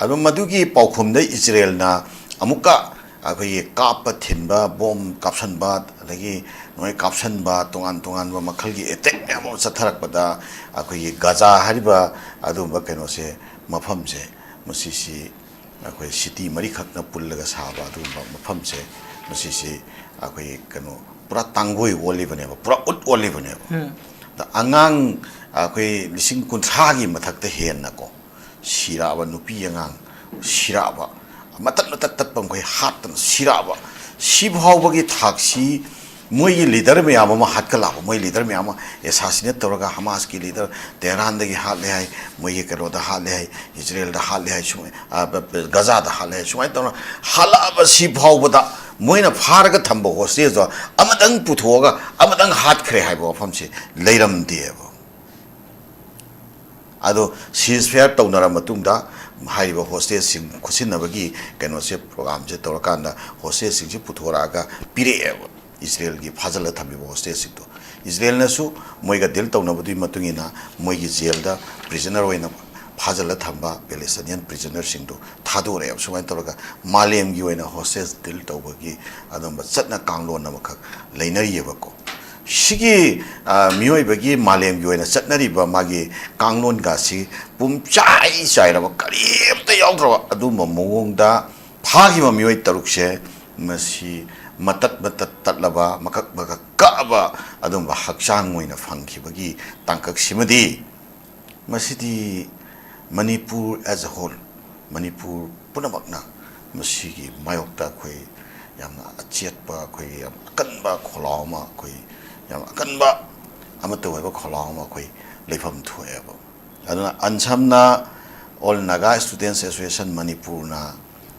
ꯑꯗꯣ ꯃꯗꯨꯒꯤ ꯄꯥꯎꯈꯨꯝꯗ ꯏꯖꯔꯦꯜꯅ ꯑꯃꯨꯛꯀ ꯑꯩꯈꯣꯏꯒꯤ ꯀꯥꯞꯄ ꯊꯤꯟꯕ, ꯕꯣꯝ ꯀꯥꯞꯁꯟꯕ, ꯑꯗꯒꯤ ꯅꯣꯏ ꯀꯥꯞꯁꯟꯕ, ꯇꯣꯉꯥꯟ ꯇꯣꯉꯥꯟꯕ ꯃꯈꯜꯒꯤ ꯑꯦꯇꯦꯛ ꯃꯌꯥꯝ ꯑꯃ ꯆꯠꯊꯔꯛꯄꯗ, ꯑꯩꯈꯣꯏꯒꯤ ꯒꯖꯥ ꯍꯥꯏꯔꯤꯕ ꯑꯗꯨꯒꯨꯝꯕ ꯀꯩꯅꯣꯁꯦ, ꯃꯐꯝꯁꯦ, ꯃꯁꯤꯁꯤ ꯑꯩꯈꯣꯏ ꯁꯤꯇꯤ ꯃꯔꯤꯈꯛꯅ ꯄꯨꯜꯂꯒ ꯁꯥꯕ ꯑꯗꯨꯒꯨꯝꯕ ꯃꯐꯝꯁꯦ, ꯃꯁꯤꯁꯤ ꯑꯩꯈꯣꯏ ꯀꯩꯅꯣ, ꯄꯨꯔꯥ ꯇꯥꯡꯒꯣꯏ ꯑꯣꯜꯂꯤꯕꯅꯦꯕ, ꯄꯨꯔꯥ ꯎꯠ ꯑꯣꯜꯂꯤꯕꯅꯦꯕ꯫ ꯑꯗ ꯑꯉꯥꯡ ꯑꯩꯈꯣꯏ ꯂꯤꯁꯤꯡ ꯀꯨꯟꯊ꯭ꯔꯥꯒꯤ ꯃꯊꯛꯇ ꯍꯦꯟꯅꯀꯣ, ꯁꯤꯔꯛꯑꯕ, ꯅꯨꯄꯤ ꯑꯉꯥꯡ ꯁꯤꯔꯛꯑꯕ, ꯃꯇꯠ ꯃꯇꯠ ꯇꯠꯄ ꯃꯈꯩ ꯍꯥꯠꯇꯅ ꯁꯤꯔꯛꯑꯕ, ꯁꯤ ꯐꯥꯎꯕꯒꯤ ꯊꯥꯛꯁꯤ ꯃꯣꯏꯒꯤ ꯂꯤꯗꯔ ꯃꯌꯥꯝ ꯑꯃ ꯍꯥꯠꯀꯠꯂꯛꯑꯕ, ꯃꯣꯏ ꯂꯤꯗꯔ ꯃꯌꯥꯝ ꯑꯃ ꯑꯦꯁꯥꯁꯤꯅꯦꯠ ꯇꯧꯔꯒ, ꯍꯃꯥꯁꯀꯤ ꯂꯤꯗꯔ ꯇꯦꯍꯔꯥꯟꯗꯒꯤ ꯍꯥꯠꯂꯦ ꯍꯥꯏ, ꯃꯣꯏꯒꯤ ꯀꯩꯅꯣꯗ ꯍꯥꯠꯂꯦ ꯍꯥꯏ, ꯏꯖꯔꯦꯜꯗ ꯍꯥꯠꯂꯦ ꯍꯥꯏ, ꯁꯨꯃꯥꯏ-, ꯑ, ꯕ-, ꯕ-, ꯒꯖꯥꯗ ꯍꯥꯠꯂꯦ ꯍꯥꯏ, ꯁꯨꯃꯥꯏꯅ ꯇꯧꯔ ꯍꯥꯠꯂꯛꯑꯕ ꯁꯤ ꯐꯥꯎꯕꯗ ꯃꯣꯏꯅ ꯐꯥꯔꯒ ꯊꯝꯕ ꯍꯣꯁꯇꯦꯖꯇꯣ ꯑꯃꯇꯪ ꯄꯨꯊꯣꯛꯑꯒ ꯑꯃꯇꯪ ꯍꯥꯠꯈ꯭ꯔꯦ ꯍꯥꯏꯕ ꯋꯥꯐꯝꯁꯤ ꯂꯩꯔꯝꯗꯦꯕ꯫ ꯑꯗꯣ ceasefire ꯇꯧꯅꯔ ꯃꯇꯨꯡꯗ ꯍꯥꯏꯔꯤꯕ ꯍꯣꯁꯇꯦꯖꯁꯤꯡ ꯈꯨꯠꯁꯤꯟꯅꯕꯒꯤ ꯀꯩꯅꯣꯁꯦ, ꯄ꯭ꯔꯣꯒꯥꯝꯁꯦ ꯇꯧꯔꯀꯥꯟꯗ ꯍꯣꯁꯇꯦꯖꯁꯤꯡꯁꯤ ꯄꯨꯊꯣꯔꯛꯑꯒ ꯄꯤꯔꯛꯑꯦꯕ, ꯏꯖꯔꯦꯜꯒꯤ ꯐꯥꯖꯤꯜꯂ ꯊꯝꯃꯤꯕ ꯍꯣꯁꯇꯦꯖꯁꯤꯡꯗꯣ꯫ ꯏꯖꯔꯦꯜꯅꯁꯨ ꯃꯣꯏꯒ ꯗꯤꯜ ꯇꯧꯅꯕꯗꯨꯒꯤ ꯃꯇꯨꯡ ꯏꯟꯅ ꯃꯣꯏꯒꯤ ꯖꯦꯜꯗ ꯄ꯭ꯔꯤꯖꯅꯔ ꯑꯣꯏꯅ ꯐꯥꯖꯤꯜꯂ ꯊꯝꯕ ꯄꯦꯂꯦꯁꯇꯥꯏꯅꯤꯌꯟ ꯄ꯭ꯔꯤꯖꯅꯔꯁꯤꯡꯗꯣ ꯊꯥꯗꯣꯔꯛꯑꯦꯕ꯫ ꯁꯨꯃꯥꯏꯅ ꯇꯧꯔꯒ ꯃꯥꯂꯦꯝꯒꯤ ꯑꯣꯏꯅ ꯍꯣꯁꯇꯦꯖ ꯗꯤꯜ ꯇꯧꯕꯒꯤ ꯑꯗꯨꯝꯕ ꯆꯠꯅ ꯀꯥꯡꯂꯣꯟ ꯑꯃꯈꯛ ꯂꯩꯅꯔꯤꯑꯕꯀꯣ꯫ ꯁꯤꯒꯤ, ꯑ, ꯃꯤꯑꯣꯏꯕꯒꯤ ꯃꯥꯂꯦꯝꯒꯤ ꯑꯣꯏꯅ ꯆꯠꯅꯔꯤꯕ ꯃꯥꯒꯤ ꯀꯥꯡꯂꯣꯟꯒꯁꯤ ꯄꯨꯝꯆꯥꯏ ꯆꯥꯏꯔꯕ, ꯀꯔꯤꯝꯇ ꯌꯥꯎꯗ꯭ꯔꯕ ꯑꯗꯨꯝꯕ ꯃꯑꯣꯡꯗ ꯐꯥꯈꯤꯕ ꯃꯤꯑꯣꯏ ꯇꯔꯨꯛꯁꯦ, ꯃꯁꯤ ꯃꯇꯠ ꯃꯇꯠ ꯇꯠꯂꯕ, ꯃꯀꯛ ꯃꯀꯛ ꯀꯛꯑꯕ ꯑꯗꯨꯝꯕ ꯍꯛꯆꯥꯡ ꯑꯣꯏꯅ ꯐꯪꯈꯤꯕꯒꯤ ꯇꯥꯡꯀꯛꯁꯤꯃꯗꯤ, ꯃꯁꯤꯗꯤ Manipur as a whole, Manipur ꯄꯨꯝꯅꯃꯛꯅ ꯃꯁꯤꯒꯤ ꯃꯥꯌꯣꯛꯇ ꯑꯩꯈꯣꯏ ꯌꯥꯝꯅ ꯑꯆꯦꯠꯄ, ꯑꯩꯈꯣꯏꯒꯤ ꯌꯥꯝ ꯑꯀꯟꯕ ꯈꯣꯜꯂꯥꯎ ꯑꯃ, ꯑꯩꯈꯣꯏ ꯌꯥꯝ ꯑꯀꯟꯕ ꯑꯃꯠꯇ ꯑꯣꯏꯕ ꯈꯣꯜꯂꯥꯎ ꯑꯃ ꯑꯩꯈꯣꯏ ꯂꯩꯐꯝ ꯊꯣꯛꯑꯦꯕ꯫ ꯑꯗꯨꯅ ꯑꯟꯁꯝꯅ All Naga Students Association ꯃꯅꯤꯄꯨꯔꯅ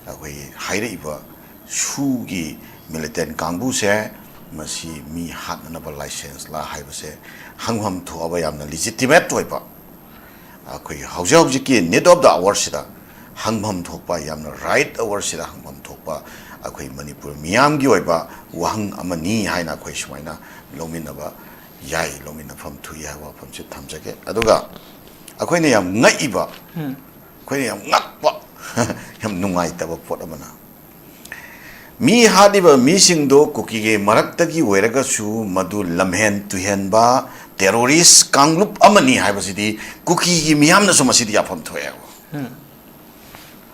ꯑꯩꯈꯣꯏꯒꯤ ꯍꯥꯏꯔꯛꯏꯕ ꯁꯨꯒꯤ ꯃꯤꯂꯤꯇꯦꯟ ꯀꯥꯡꯕꯨꯁꯦ, ꯃꯁꯤ ꯃꯤ ꯍꯥꯠꯅꯅꯕ ꯂꯥꯏꯁꯦꯟꯁꯂ ꯍꯥꯏꯕꯁꯦ ꯍꯪꯐꯝ ꯊꯣꯛꯑꯕ, ꯌꯥꯝꯅ ꯂꯤꯖꯤꯇꯤꯃꯦꯠ ꯑꯣꯏꯕ, ꯑꯩꯈꯣꯏꯒꯤ ꯍꯧꯖꯤꯛ ꯍꯧꯖꯤꯛꯀꯤ need of the hourꯁꯤꯗ ꯍꯪꯐꯝ ꯊꯣꯛꯄ, ꯌꯥꯝꯅ right hourꯁꯤꯗ ꯍꯪꯐꯝ ꯊꯣꯛꯄ ꯑꯩꯈꯣꯏ ꯃꯅꯤꯄꯨꯔ ꯃꯤꯌꯥꯝꯒꯤ ꯑꯣꯏꯕ ꯋꯥꯍꯪ ꯑꯃꯅꯤ ꯍꯥꯏꯅ ꯑꯩꯈꯣꯏ ꯁꯨꯃꯥꯏꯅ ꯂꯧꯃꯤꯟꯅꯕ ꯌꯥꯏ, ꯂꯧꯃꯤꯟꯅꯐꯝ ꯊꯣꯛꯏ ꯍꯥꯏꯕ ꯋꯥꯐꯝꯁꯤ ꯊꯝꯖꯒꯦ꯫ ꯑꯗꯨꯒ ꯑꯩꯈꯣꯏꯅ ꯌꯥꯝ ꯉꯛꯏꯕ, ꯑꯩꯈꯣꯏꯅ ꯌꯥꯝ ꯉꯛꯄ, ꯌꯥꯝ ꯅꯨꯡꯉꯥꯏꯇꯕ ꯄꯣꯠ ꯑꯃꯅ, ꯃꯤ ꯍꯥꯠꯂꯤꯕ ꯃꯤꯁꯤꯡꯗꯣ ꯀꯨꯀꯤꯒꯤ ꯃꯔꯛꯇꯒꯤ ꯑꯣꯏꯔꯒꯁꯨ ꯃꯗꯨ ꯂꯝꯍꯦꯟ ꯇꯨꯍꯦꯟꯕ terrorist ꯀꯥꯡꯂꯨꯞ ꯑꯃꯅꯤ ꯍꯥꯏꯕꯁꯤꯗꯤ ꯀꯨꯀꯤꯒꯤ ꯃꯤꯌꯥꯝꯅꯁꯨ ꯃꯁꯤꯗꯤ ꯌꯥꯐꯝ ꯊꯣꯛꯑꯦꯕ꯫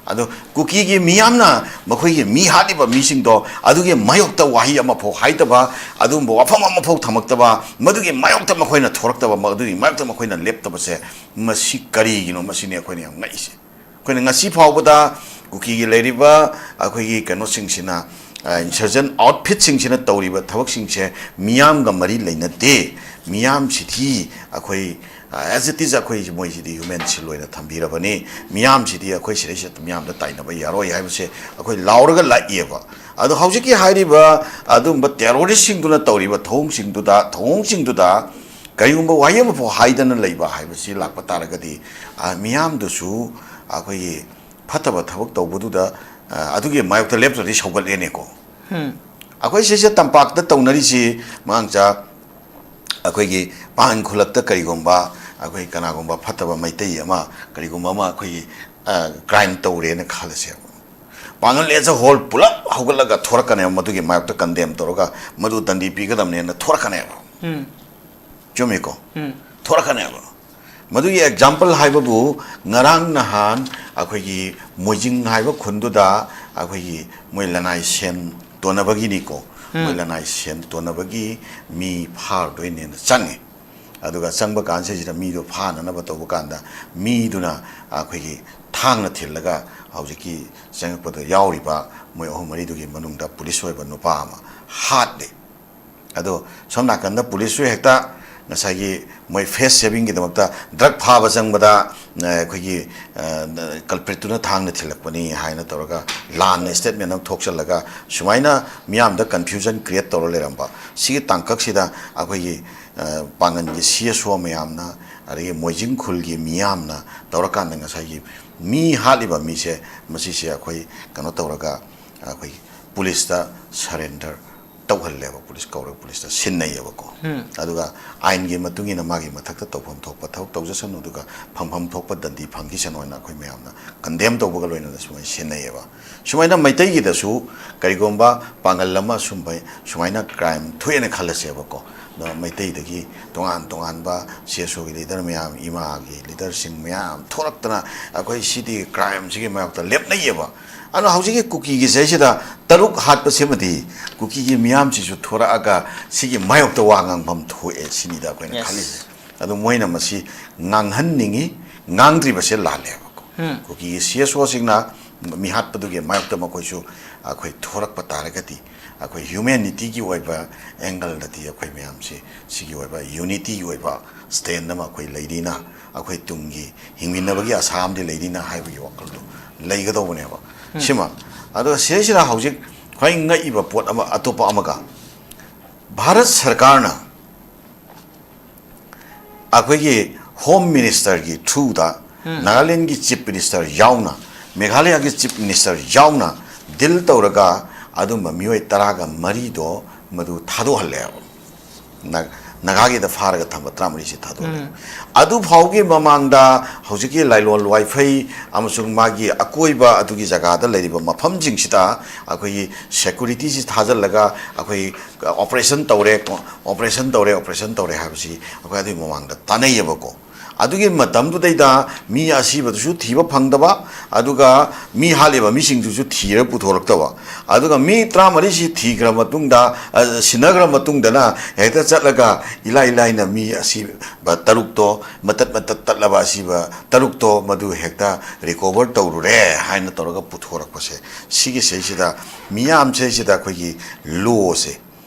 ꯑꯗꯣ ꯀꯨꯀꯤꯒꯤ ꯃꯤꯌꯥꯝꯅ ꯃꯈꯣꯏꯒꯤ ꯃꯤ ꯍꯥꯠꯂꯤꯕ ꯃꯤꯁꯤꯡꯗꯣ ꯑꯗꯨꯒꯤ ꯃꯥꯌꯣꯛꯇ ꯋꯥꯍꯩ ꯑꯃꯐꯥꯎ ꯍꯥꯏꯗꯕ, ꯑꯗꯨꯒꯨꯝꯕ ꯋꯥꯐꯝ ꯑꯃꯐꯥꯎ ꯊꯝꯃꯛꯇꯕ, ꯃꯗꯨꯒꯤ ꯃꯥꯌꯣꯛꯇ ꯃꯈꯣꯏꯅ ꯊꯣꯔꯛꯇꯕ, ꯃꯗꯨꯒꯤ ꯃꯥꯌꯣꯛꯇ ꯃꯈꯣꯏꯅ ꯂꯦꯞꯇꯕꯁꯦ, ꯃꯁꯤ ꯀꯔꯤꯒꯤꯅꯣ? ꯃꯁꯤꯅꯤ ꯑꯩꯈꯣꯏꯅ ꯌꯥꯝ ꯉꯛꯏꯁꯦ꯫ ꯑꯩꯈꯣꯏꯅ ꯉꯁꯤ ꯐꯥꯎꯕꯗ ꯀꯨꯀꯤꯒꯤ ꯂꯩꯔꯤꯕ ꯑꯩꯈꯣꯏꯒꯤ ꯀꯩꯅꯣꯁꯤꯡꯁꯤꯅ, ꯑ, insurgent outfitꯁꯤꯡꯁꯤꯅ ꯇꯧꯔꯤꯕ ꯊꯕꯛꯁꯤꯡꯁꯦ ꯃꯤꯌꯥꯝꯒ ꯃꯔꯤ ꯂꯩꯅꯗꯦ꯫ ꯃꯤꯌꯥꯝꯁꯤꯗꯤ ꯑꯩꯈꯣꯏ, ꯑ, as it is ꯑꯩꯈꯣꯏ ꯃꯣꯏꯁꯤꯗꯤ human shield ꯑꯣꯏꯅ ꯊꯝꯕꯤꯔꯕꯅꯤ꯫ ꯃꯤꯌꯥꯝꯁꯤꯗꯤ ꯑꯩꯈꯣꯏ ꯁꯤꯗꯩꯁꯤꯗ ꯃꯤꯌꯥꯝꯗ ꯇꯥꯏꯅꯕ ꯌꯥꯔꯣꯏ ꯍꯥꯏꯕꯁꯦ ꯑꯩꯈꯣꯏ ꯂꯥꯎꯔꯒ ꯂꯥꯛꯏꯑꯕ꯫ ꯑꯗꯣ ꯍꯧꯖꯤꯛꯀꯤ ꯍꯥꯏꯔꯤꯕ ꯑꯗꯨꯝꯕ terroristꯁꯤꯡꯗꯨꯅ ꯇꯧꯔꯤꯕ ꯊꯧꯑꯣꯡꯁꯤꯡꯗꯨꯗ, ꯊꯧꯑꯣꯡꯁꯤꯡꯗꯨꯗ ꯀꯔꯤꯒꯨꯝꯕ ꯋꯥꯍꯩ ꯑꯃꯐꯥꯎ ꯍꯥꯏꯗꯅ ꯂꯩꯕ ꯍꯥꯏꯕꯁꯤ ꯂꯥꯛꯄ ꯇꯥꯔꯒꯗꯤ, ꯑ, ꯃꯤꯌꯥꯝꯗꯨꯁꯨ ꯑꯩꯈꯣꯏꯒꯤ ꯐꯠꯇꯕ ꯊꯕꯛ ꯇꯧꯕꯗꯨꯗ, ꯑ, ꯑꯗꯨꯒꯤ ꯃꯥꯌꯣꯛꯇ ꯂꯦꯞꯇ꯭ꯔꯗꯤ ꯁꯧꯒꯠꯂꯦꯅꯦꯀꯣ꯫ ꯑꯩꯈꯣꯏ ꯁꯤꯁꯦ ꯇꯝꯄꯥꯛꯇ ꯇꯧꯅꯔꯤꯁꯤ, ꯃꯉꯥꯡꯆꯥ, ꯑꯩꯈꯣꯏꯒꯤ ꯄꯥꯡꯒꯜ ꯈꯨꯜꯂꯛꯇ ꯀꯔꯤꯒꯨꯝꯕ ꯑꯩꯈꯣꯏ ꯀꯅꯥꯒꯨꯝꯕ ꯐꯠꯇꯕ ꯃꯩꯇꯩ ꯑꯃ, ꯀꯔꯤꯒꯨꯝꯕ ꯑꯃ ꯑꯩꯈꯣꯏꯒꯤ, ꯑ, crime ꯇꯧꯔꯦꯅ ꯈꯜꯂꯁꯦꯕ꯫ ꯄꯥꯡꯒꯜ as a whole ꯄꯨꯂꯞ ꯍꯧꯒꯠꯂꯒ ꯊꯣꯔꯛꯀꯅꯦꯕ, ꯃꯗꯨꯒꯤ ꯃꯥꯌꯣꯛꯇ condemn ꯇꯧꯔꯒ ꯃꯗꯨ ꯗꯟꯗꯤ ꯄꯤꯒꯗꯕꯅꯦꯅ ꯊꯣꯔꯛꯀꯅꯦꯕ꯫ ꯎꯝ꯫ ꯆꯨꯝꯃꯤꯀꯣ? ꯎꯝ꯫ ꯊꯣꯔꯛꯀꯅꯦꯕ꯫ ꯃꯗꯨꯒꯤ ꯑꯦꯛꯖꯥꯝꯄꯜ ꯍꯥꯏꯕꯕꯨ, ꯉꯔꯥꯡ ꯅꯍꯥꯟ ꯑꯩꯈꯣꯏꯒꯤ ꯃꯣꯏꯖꯤꯡ ꯍꯥꯏꯕ ꯈꯨꯟꯗꯨꯗ ꯑꯩꯈꯣꯏꯒꯤ ꯃꯣꯏ ꯂꯅꯥꯏ ꯁꯦꯟ ꯇꯣꯟꯅꯕꯒꯤꯅꯤꯀꯣ, ꯃꯣꯏ ꯎꯝ꯫ ꯂꯅꯥꯏ ꯁꯦꯟ ꯇꯣꯟꯅꯕꯒꯤ ꯃꯤ ꯐꯥꯔꯗꯣꯏꯅꯦꯅ ꯆꯪꯉꯦ꯫ ꯑꯗꯨꯒ ꯆꯪꯕ ꯀꯥꯟꯁꯤꯗ ꯃꯤꯗꯣ ꯐꯥꯅꯅꯕ ꯇꯧꯕ ꯀꯥꯟꯗ, ꯃꯤꯗꯨꯅ ꯑꯩꯈꯣꯏꯒꯤ ꯊꯥꯡꯅ ꯊꯤꯜꯂꯒ ꯍꯧꯖꯤꯛꯀꯤ ꯆꯪꯉꯛꯄꯗ ꯌꯥꯎꯔꯤꯕ ꯃꯣꯏ ꯑꯍꯨꯝ ꯃꯔꯤꯗꯨꯒꯤ ꯃꯅꯨꯡꯗ ꯄꯨꯂꯤꯁ ꯑꯣꯏꯕ ꯅꯨꯄꯥ ꯑꯃ ꯍꯥꯠꯂꯦ꯫ ꯑꯗꯣ ꯁꯣꯝ ꯅꯥꯀꯟꯗ ꯄꯨꯂꯤꯁꯁꯨ ꯍꯦꯛꯇ ꯉꯁꯥꯏꯒꯤ ꯃꯣꯏ ꯐꯦꯁ ꯁꯦꯚꯤꯡꯒꯤꯗꯃꯛꯇ ꯗ꯭ꯔꯒ ꯐꯥꯕ ꯆꯪꯕꯗ, ꯑ, ꯑꯩꯈꯣꯏꯒꯤ, ꯑ, ꯀꯜꯄ꯭ꯔꯤꯠꯇꯨꯅ ꯊꯥꯡꯅ ꯊꯤꯜꯂꯛꯄꯅꯤ ꯍꯥꯏꯅ ꯇꯧꯔꯒ ꯂꯥꯟꯅ ꯁ꯭ꯇꯦꯠꯃꯦꯟ ꯑꯃ ꯊꯣꯛꯆꯜꯂꯒ ꯁꯨꯃꯥꯏꯅ ꯃꯤꯌꯥꯝꯗ ꯀꯟꯐ꯭ꯌꯨꯖꯟ ꯀ꯭ꯔꯤꯌꯦꯠ ꯇꯧꯔ ꯂꯩꯔꯝꯕ꯫ ꯁꯤꯒꯤ ꯇꯥꯡꯀꯛꯁꯤꯗ ꯑꯩꯈꯣꯏꯒꯤ, ꯑ, ꯄꯥꯡꯒꯟꯒꯤ ꯁꯤ ꯑꯦꯁ ꯑꯣ ꯃꯌꯥꯝꯅ, ꯑꯗꯒꯤ ꯃꯣꯏꯖꯤꯡ ꯈꯨꯜꯒꯤ ꯃꯤꯌꯥꯝꯅ ꯇꯧꯔꯀꯥꯟꯗ ꯉꯁꯥꯏꯒꯤ ꯃꯤ ꯍꯥꯠꯂꯤꯕ ꯃꯤꯁꯦ, ꯃꯁꯤꯁꯦ ꯑꯩꯈꯣꯏ ꯀꯩꯅꯣ ꯇꯧꯔꯒ ꯑꯩꯈꯣꯏ ꯄꯨꯂꯤꯁꯇ ꯁꯔꯦꯟꯗꯔ ꯇꯧꯍꯜꯂꯦꯕ, ꯄꯨꯂꯤꯁ ꯀꯧꯔꯒ ꯄꯨꯂꯤꯁꯇ ꯁꯤꯟꯅꯩꯌꯦꯕꯀꯣ꯫ ꯎꯝ꯫ ꯑꯗꯨꯒ ꯑꯥꯏꯟꯒꯤ ꯃꯇꯨꯡ ꯏꯟꯅ ꯃꯥꯒꯤ ꯃꯊꯛꯇ ꯇꯧꯐꯝ ꯊꯣꯛꯄ ꯊꯕꯛ ꯇꯧꯖꯁꯅꯨ, ꯑꯗꯨꯒ ꯐꯪꯐꯝ ꯊꯣꯛꯄ ꯗꯟꯗꯤ ꯐꯪꯈꯤꯁꯅꯨ ꯍꯥꯏꯅ ꯑꯩꯈꯣꯏ ꯃꯌꯥꯝꯅ ꯀꯟꯗꯦꯝ ꯇꯧꯕꯒ ꯂꯣꯏꯅꯅ ꯁꯨꯃꯥꯏꯅ ꯁꯤꯟꯅꯩꯌꯦꯕ꯫ ꯁꯨꯃꯥꯏꯅ ꯃꯩꯇꯩꯒꯤꯗꯁꯨ ꯀꯔꯤꯒꯨꯝꯕ ꯄꯥꯡꯒꯜ ꯑꯃ ꯁꯨꯝꯕ ꯁꯨꯃꯥꯏꯅ ꯀ꯭ꯔꯥꯏꯝ ꯊꯣꯛꯑꯦꯅ ꯈꯜꯂꯁꯦꯕꯀꯣ, ꯑꯗꯣ ꯃꯩꯇꯩꯗꯒꯤ ꯇꯣꯉꯥꯟ ꯇꯣꯉꯥꯟꯕ ꯁꯤ ꯑꯦꯁ ꯑꯣꯒꯤ ꯂꯤꯗꯔ ꯃꯌꯥꯝ, ꯏꯃꯥꯒꯤ ꯂꯤꯗꯔꯁꯤꯡ ꯃꯌꯥꯝ ꯊꯣꯛꯂꯛꯇꯅ ꯑꯩꯈꯣꯏ ꯁꯤꯗꯤ ꯀ꯭ꯔꯥꯏꯝꯁꯤꯒꯤ ꯃꯥꯌꯣꯛꯇ ꯂꯦꯞꯅꯩꯌꯦꯕ꯫ ꯑꯗꯣ ꯍꯧꯖꯤꯛꯀꯤ ꯀꯨꯀꯤꯒꯤ ꯁꯤꯗꯩꯁꯤꯗ ꯇꯔꯨꯛ ꯍꯥꯠꯄꯁꯤꯃꯗꯤ ꯀꯨꯀꯤꯒꯤ ꯃꯤꯌꯥꯝꯁꯤꯁꯨ ꯊꯣꯔꯛꯑꯒ ꯁꯤꯒꯤ ꯃꯥꯌꯣꯛꯇ ꯋꯥ ꯉꯥꯡꯐꯝ ꯊꯣꯛꯑꯦ ꯁꯤꯅꯤꯗ ꯑꯩꯈꯣꯏꯅ Yes. ꯈꯜꯂꯤꯁꯦ꯫ ꯑꯗꯣ ꯃꯣꯏꯅ ꯃꯁꯤ ꯉꯥꯡꯍꯟꯅꯤꯡꯉꯤ, ꯉꯥꯡꯗ꯭ꯔꯤꯕꯁꯦ ꯂꯥꯜꯂꯦꯕꯀꯣ꯫ ꯎꯝ꯫ ꯀꯨꯀꯤꯒꯤ ꯁꯤ ꯑꯦꯁ ꯑꯣꯁꯤꯡꯅ ꯃꯤꯍꯥꯠꯄꯗꯨꯒꯤ ꯃꯥꯌꯣꯛꯇ ꯃꯈꯣꯏꯁꯨ ꯑꯩꯈꯣꯏ ꯊꯣꯔꯛꯄ ꯇꯥꯔꯒꯗꯤ, ꯑꯩꯈꯣꯏ ꯍ꯭ꯌꯨꯃꯦꯅꯤꯇꯤꯒꯤ ꯑꯣꯏꯕ ꯑꯦꯡꯒꯜꯗꯗꯤ ꯑꯩꯈꯣꯏ ꯃꯌꯥꯝꯁꯤ ꯁꯤꯒꯤ ꯑꯣꯏꯕ ꯌꯨꯅꯤꯇꯤꯒꯤ ꯑꯣꯏꯕ ꯁ꯭ꯇꯦꯟ ꯑꯃ ꯑꯩꯈꯣꯏ ꯂꯩꯔꯤꯅ, ꯑꯩꯈꯣꯏ ꯇꯨꯡꯒꯤ ꯍꯤꯡꯃꯤꯟꯅꯕꯒꯤ ꯑꯁꯥ ꯑꯃꯗꯤ ꯂꯩꯔꯤꯅ ꯍꯥꯏꯕꯒꯤ ꯋꯥꯈꯜꯗꯣ ꯂꯩꯒꯗꯧꯕꯅꯦꯕ꯫ ꯁꯤꯃ꯫ ꯑꯗꯨꯒ ꯁꯤꯗꯩꯁꯤꯗ ꯍꯧꯖꯤꯛ ꯈ꯭ꯋꯥꯏ ꯉꯛꯏꯕ ꯄꯣꯠ ꯑꯃ, ꯑꯇꯣꯞꯄ ꯑꯃꯒ, ꯚꯥꯔꯠ ꯁꯔꯀꯥꯔꯅ ꯑꯩꯈꯣꯏꯒꯤ ꯍꯣꯝ ꯃꯤꯅꯤꯁꯇꯔꯒꯤ ꯊ꯭ꯔꯨꯗ, ꯅꯥꯒꯥꯂꯦꯟꯒꯤ ꯆꯤꯐ ꯃꯤꯅꯤꯁꯇꯔ ꯌꯥꯎꯅ, ꯃꯦꯘꯥꯂꯌꯥꯒꯤ ꯆꯤꯐ ꯃꯤꯅꯤꯁꯇꯔ ꯌꯥꯎꯅ ꯗꯤꯜ ꯇꯧꯔꯒ ꯑꯗꯨꯝꯕ ꯃꯤꯑꯣꯏ ꯇꯔꯥꯒ ꯃꯔꯤꯗꯣ ꯃꯗꯨ ꯊꯥꯗꯣꯛꯍꯜꯂꯦꯕ꯫ ꯅꯥ-, ꯅꯥꯒꯥꯒꯤꯗ ꯐꯥꯔꯒ ꯊꯝꯕ ꯇꯔꯥꯃꯔꯤꯁꯤ ꯊꯥꯗꯣꯛꯂꯦ꯫ ꯎꯝ꯫ ꯑꯗꯨ ꯐꯥꯎꯒꯤ ꯃꯃꯥꯡꯗ ꯍꯧꯖꯤꯛꯀꯤ ꯂꯥꯏꯂꯣꯟ ꯋꯥꯏꯐꯩ ꯑꯃꯁꯨꯡ ꯃꯥꯒꯤ ꯑꯀꯣꯏꯕ ꯑꯗꯨꯒꯤ ꯖꯒꯥꯗ ꯂꯩꯔꯤꯕ ꯃꯐꯝꯁꯤꯡꯁꯤꯗ ꯑꯩꯈꯣꯏꯒꯤ ꯁꯦꯀ꯭ꯌꯨꯔꯤꯇꯤꯁꯤ ꯊꯥꯖꯤꯜꯂꯒ ꯑꯩꯈꯣꯏ ꯑꯣꯄꯔꯦꯁꯟ ꯇꯧꯔꯦ, ꯑꯣꯄꯔꯦꯁꯟ ꯇꯧꯔꯦ, ꯑꯣꯄꯔꯦꯁꯟ ꯇꯧꯔꯦ ꯍꯥꯏꯕꯁꯤ ꯑꯩꯈꯣꯏ ꯑꯗꯨꯒꯤ ꯃꯃꯥꯡꯗ ꯇꯥꯟꯅꯩꯌꯦꯕꯀꯣ꯫ ꯑꯗꯨꯒꯤ ꯃꯇꯝꯗꯨꯗꯩꯗ ꯃꯤ ꯑꯁꯤꯕꯗꯨꯁꯨ ꯊꯤꯕ ꯐꯪꯗꯕ, ꯑꯗꯨꯒ ꯃꯤ ꯍꯥꯠꯂꯤꯕ ꯃꯤꯁꯤꯡꯗꯨꯁꯨ ꯊꯤꯔ ꯄꯨꯊꯣꯔꯛꯇꯕ, ꯑꯗꯨꯒ ꯃꯤ ꯇꯔꯥꯃꯔꯤꯁꯤ ꯊꯤꯈ꯭ꯔ ꯃꯇꯨꯡꯗ, ꯑ, ꯁꯤꯟꯅꯈ꯭ꯔ ꯃꯇꯨꯡꯗꯅ ꯍꯦꯛꯇ ꯆꯠꯂꯒ ꯏꯂꯥꯏ ꯂꯥꯏꯅ ꯃꯤ ꯑꯁꯤꯕ ꯇꯔꯨꯛꯇꯣ, ꯃꯇꯠ ꯃꯇꯠ ꯇꯠꯂꯕ ꯑꯁꯤꯕ ꯇꯔꯨꯛꯇꯣ ꯃꯗꯨ ꯍꯦꯛꯇ ꯔꯤꯀꯣꯚꯔ ꯇꯧꯔꯨꯔꯦ ꯍꯥꯏꯅ ꯇꯧꯔꯒ ꯄꯨꯊꯣꯔꯛꯄꯁꯦ, ꯁꯤꯒꯤꯁꯤꯗꯩꯁꯤꯗ ꯃꯤꯌꯥꯝꯁꯤꯗꯩꯁꯤꯗ ꯑꯩꯈꯣꯏꯒꯤ ꯂꯣꯁꯦ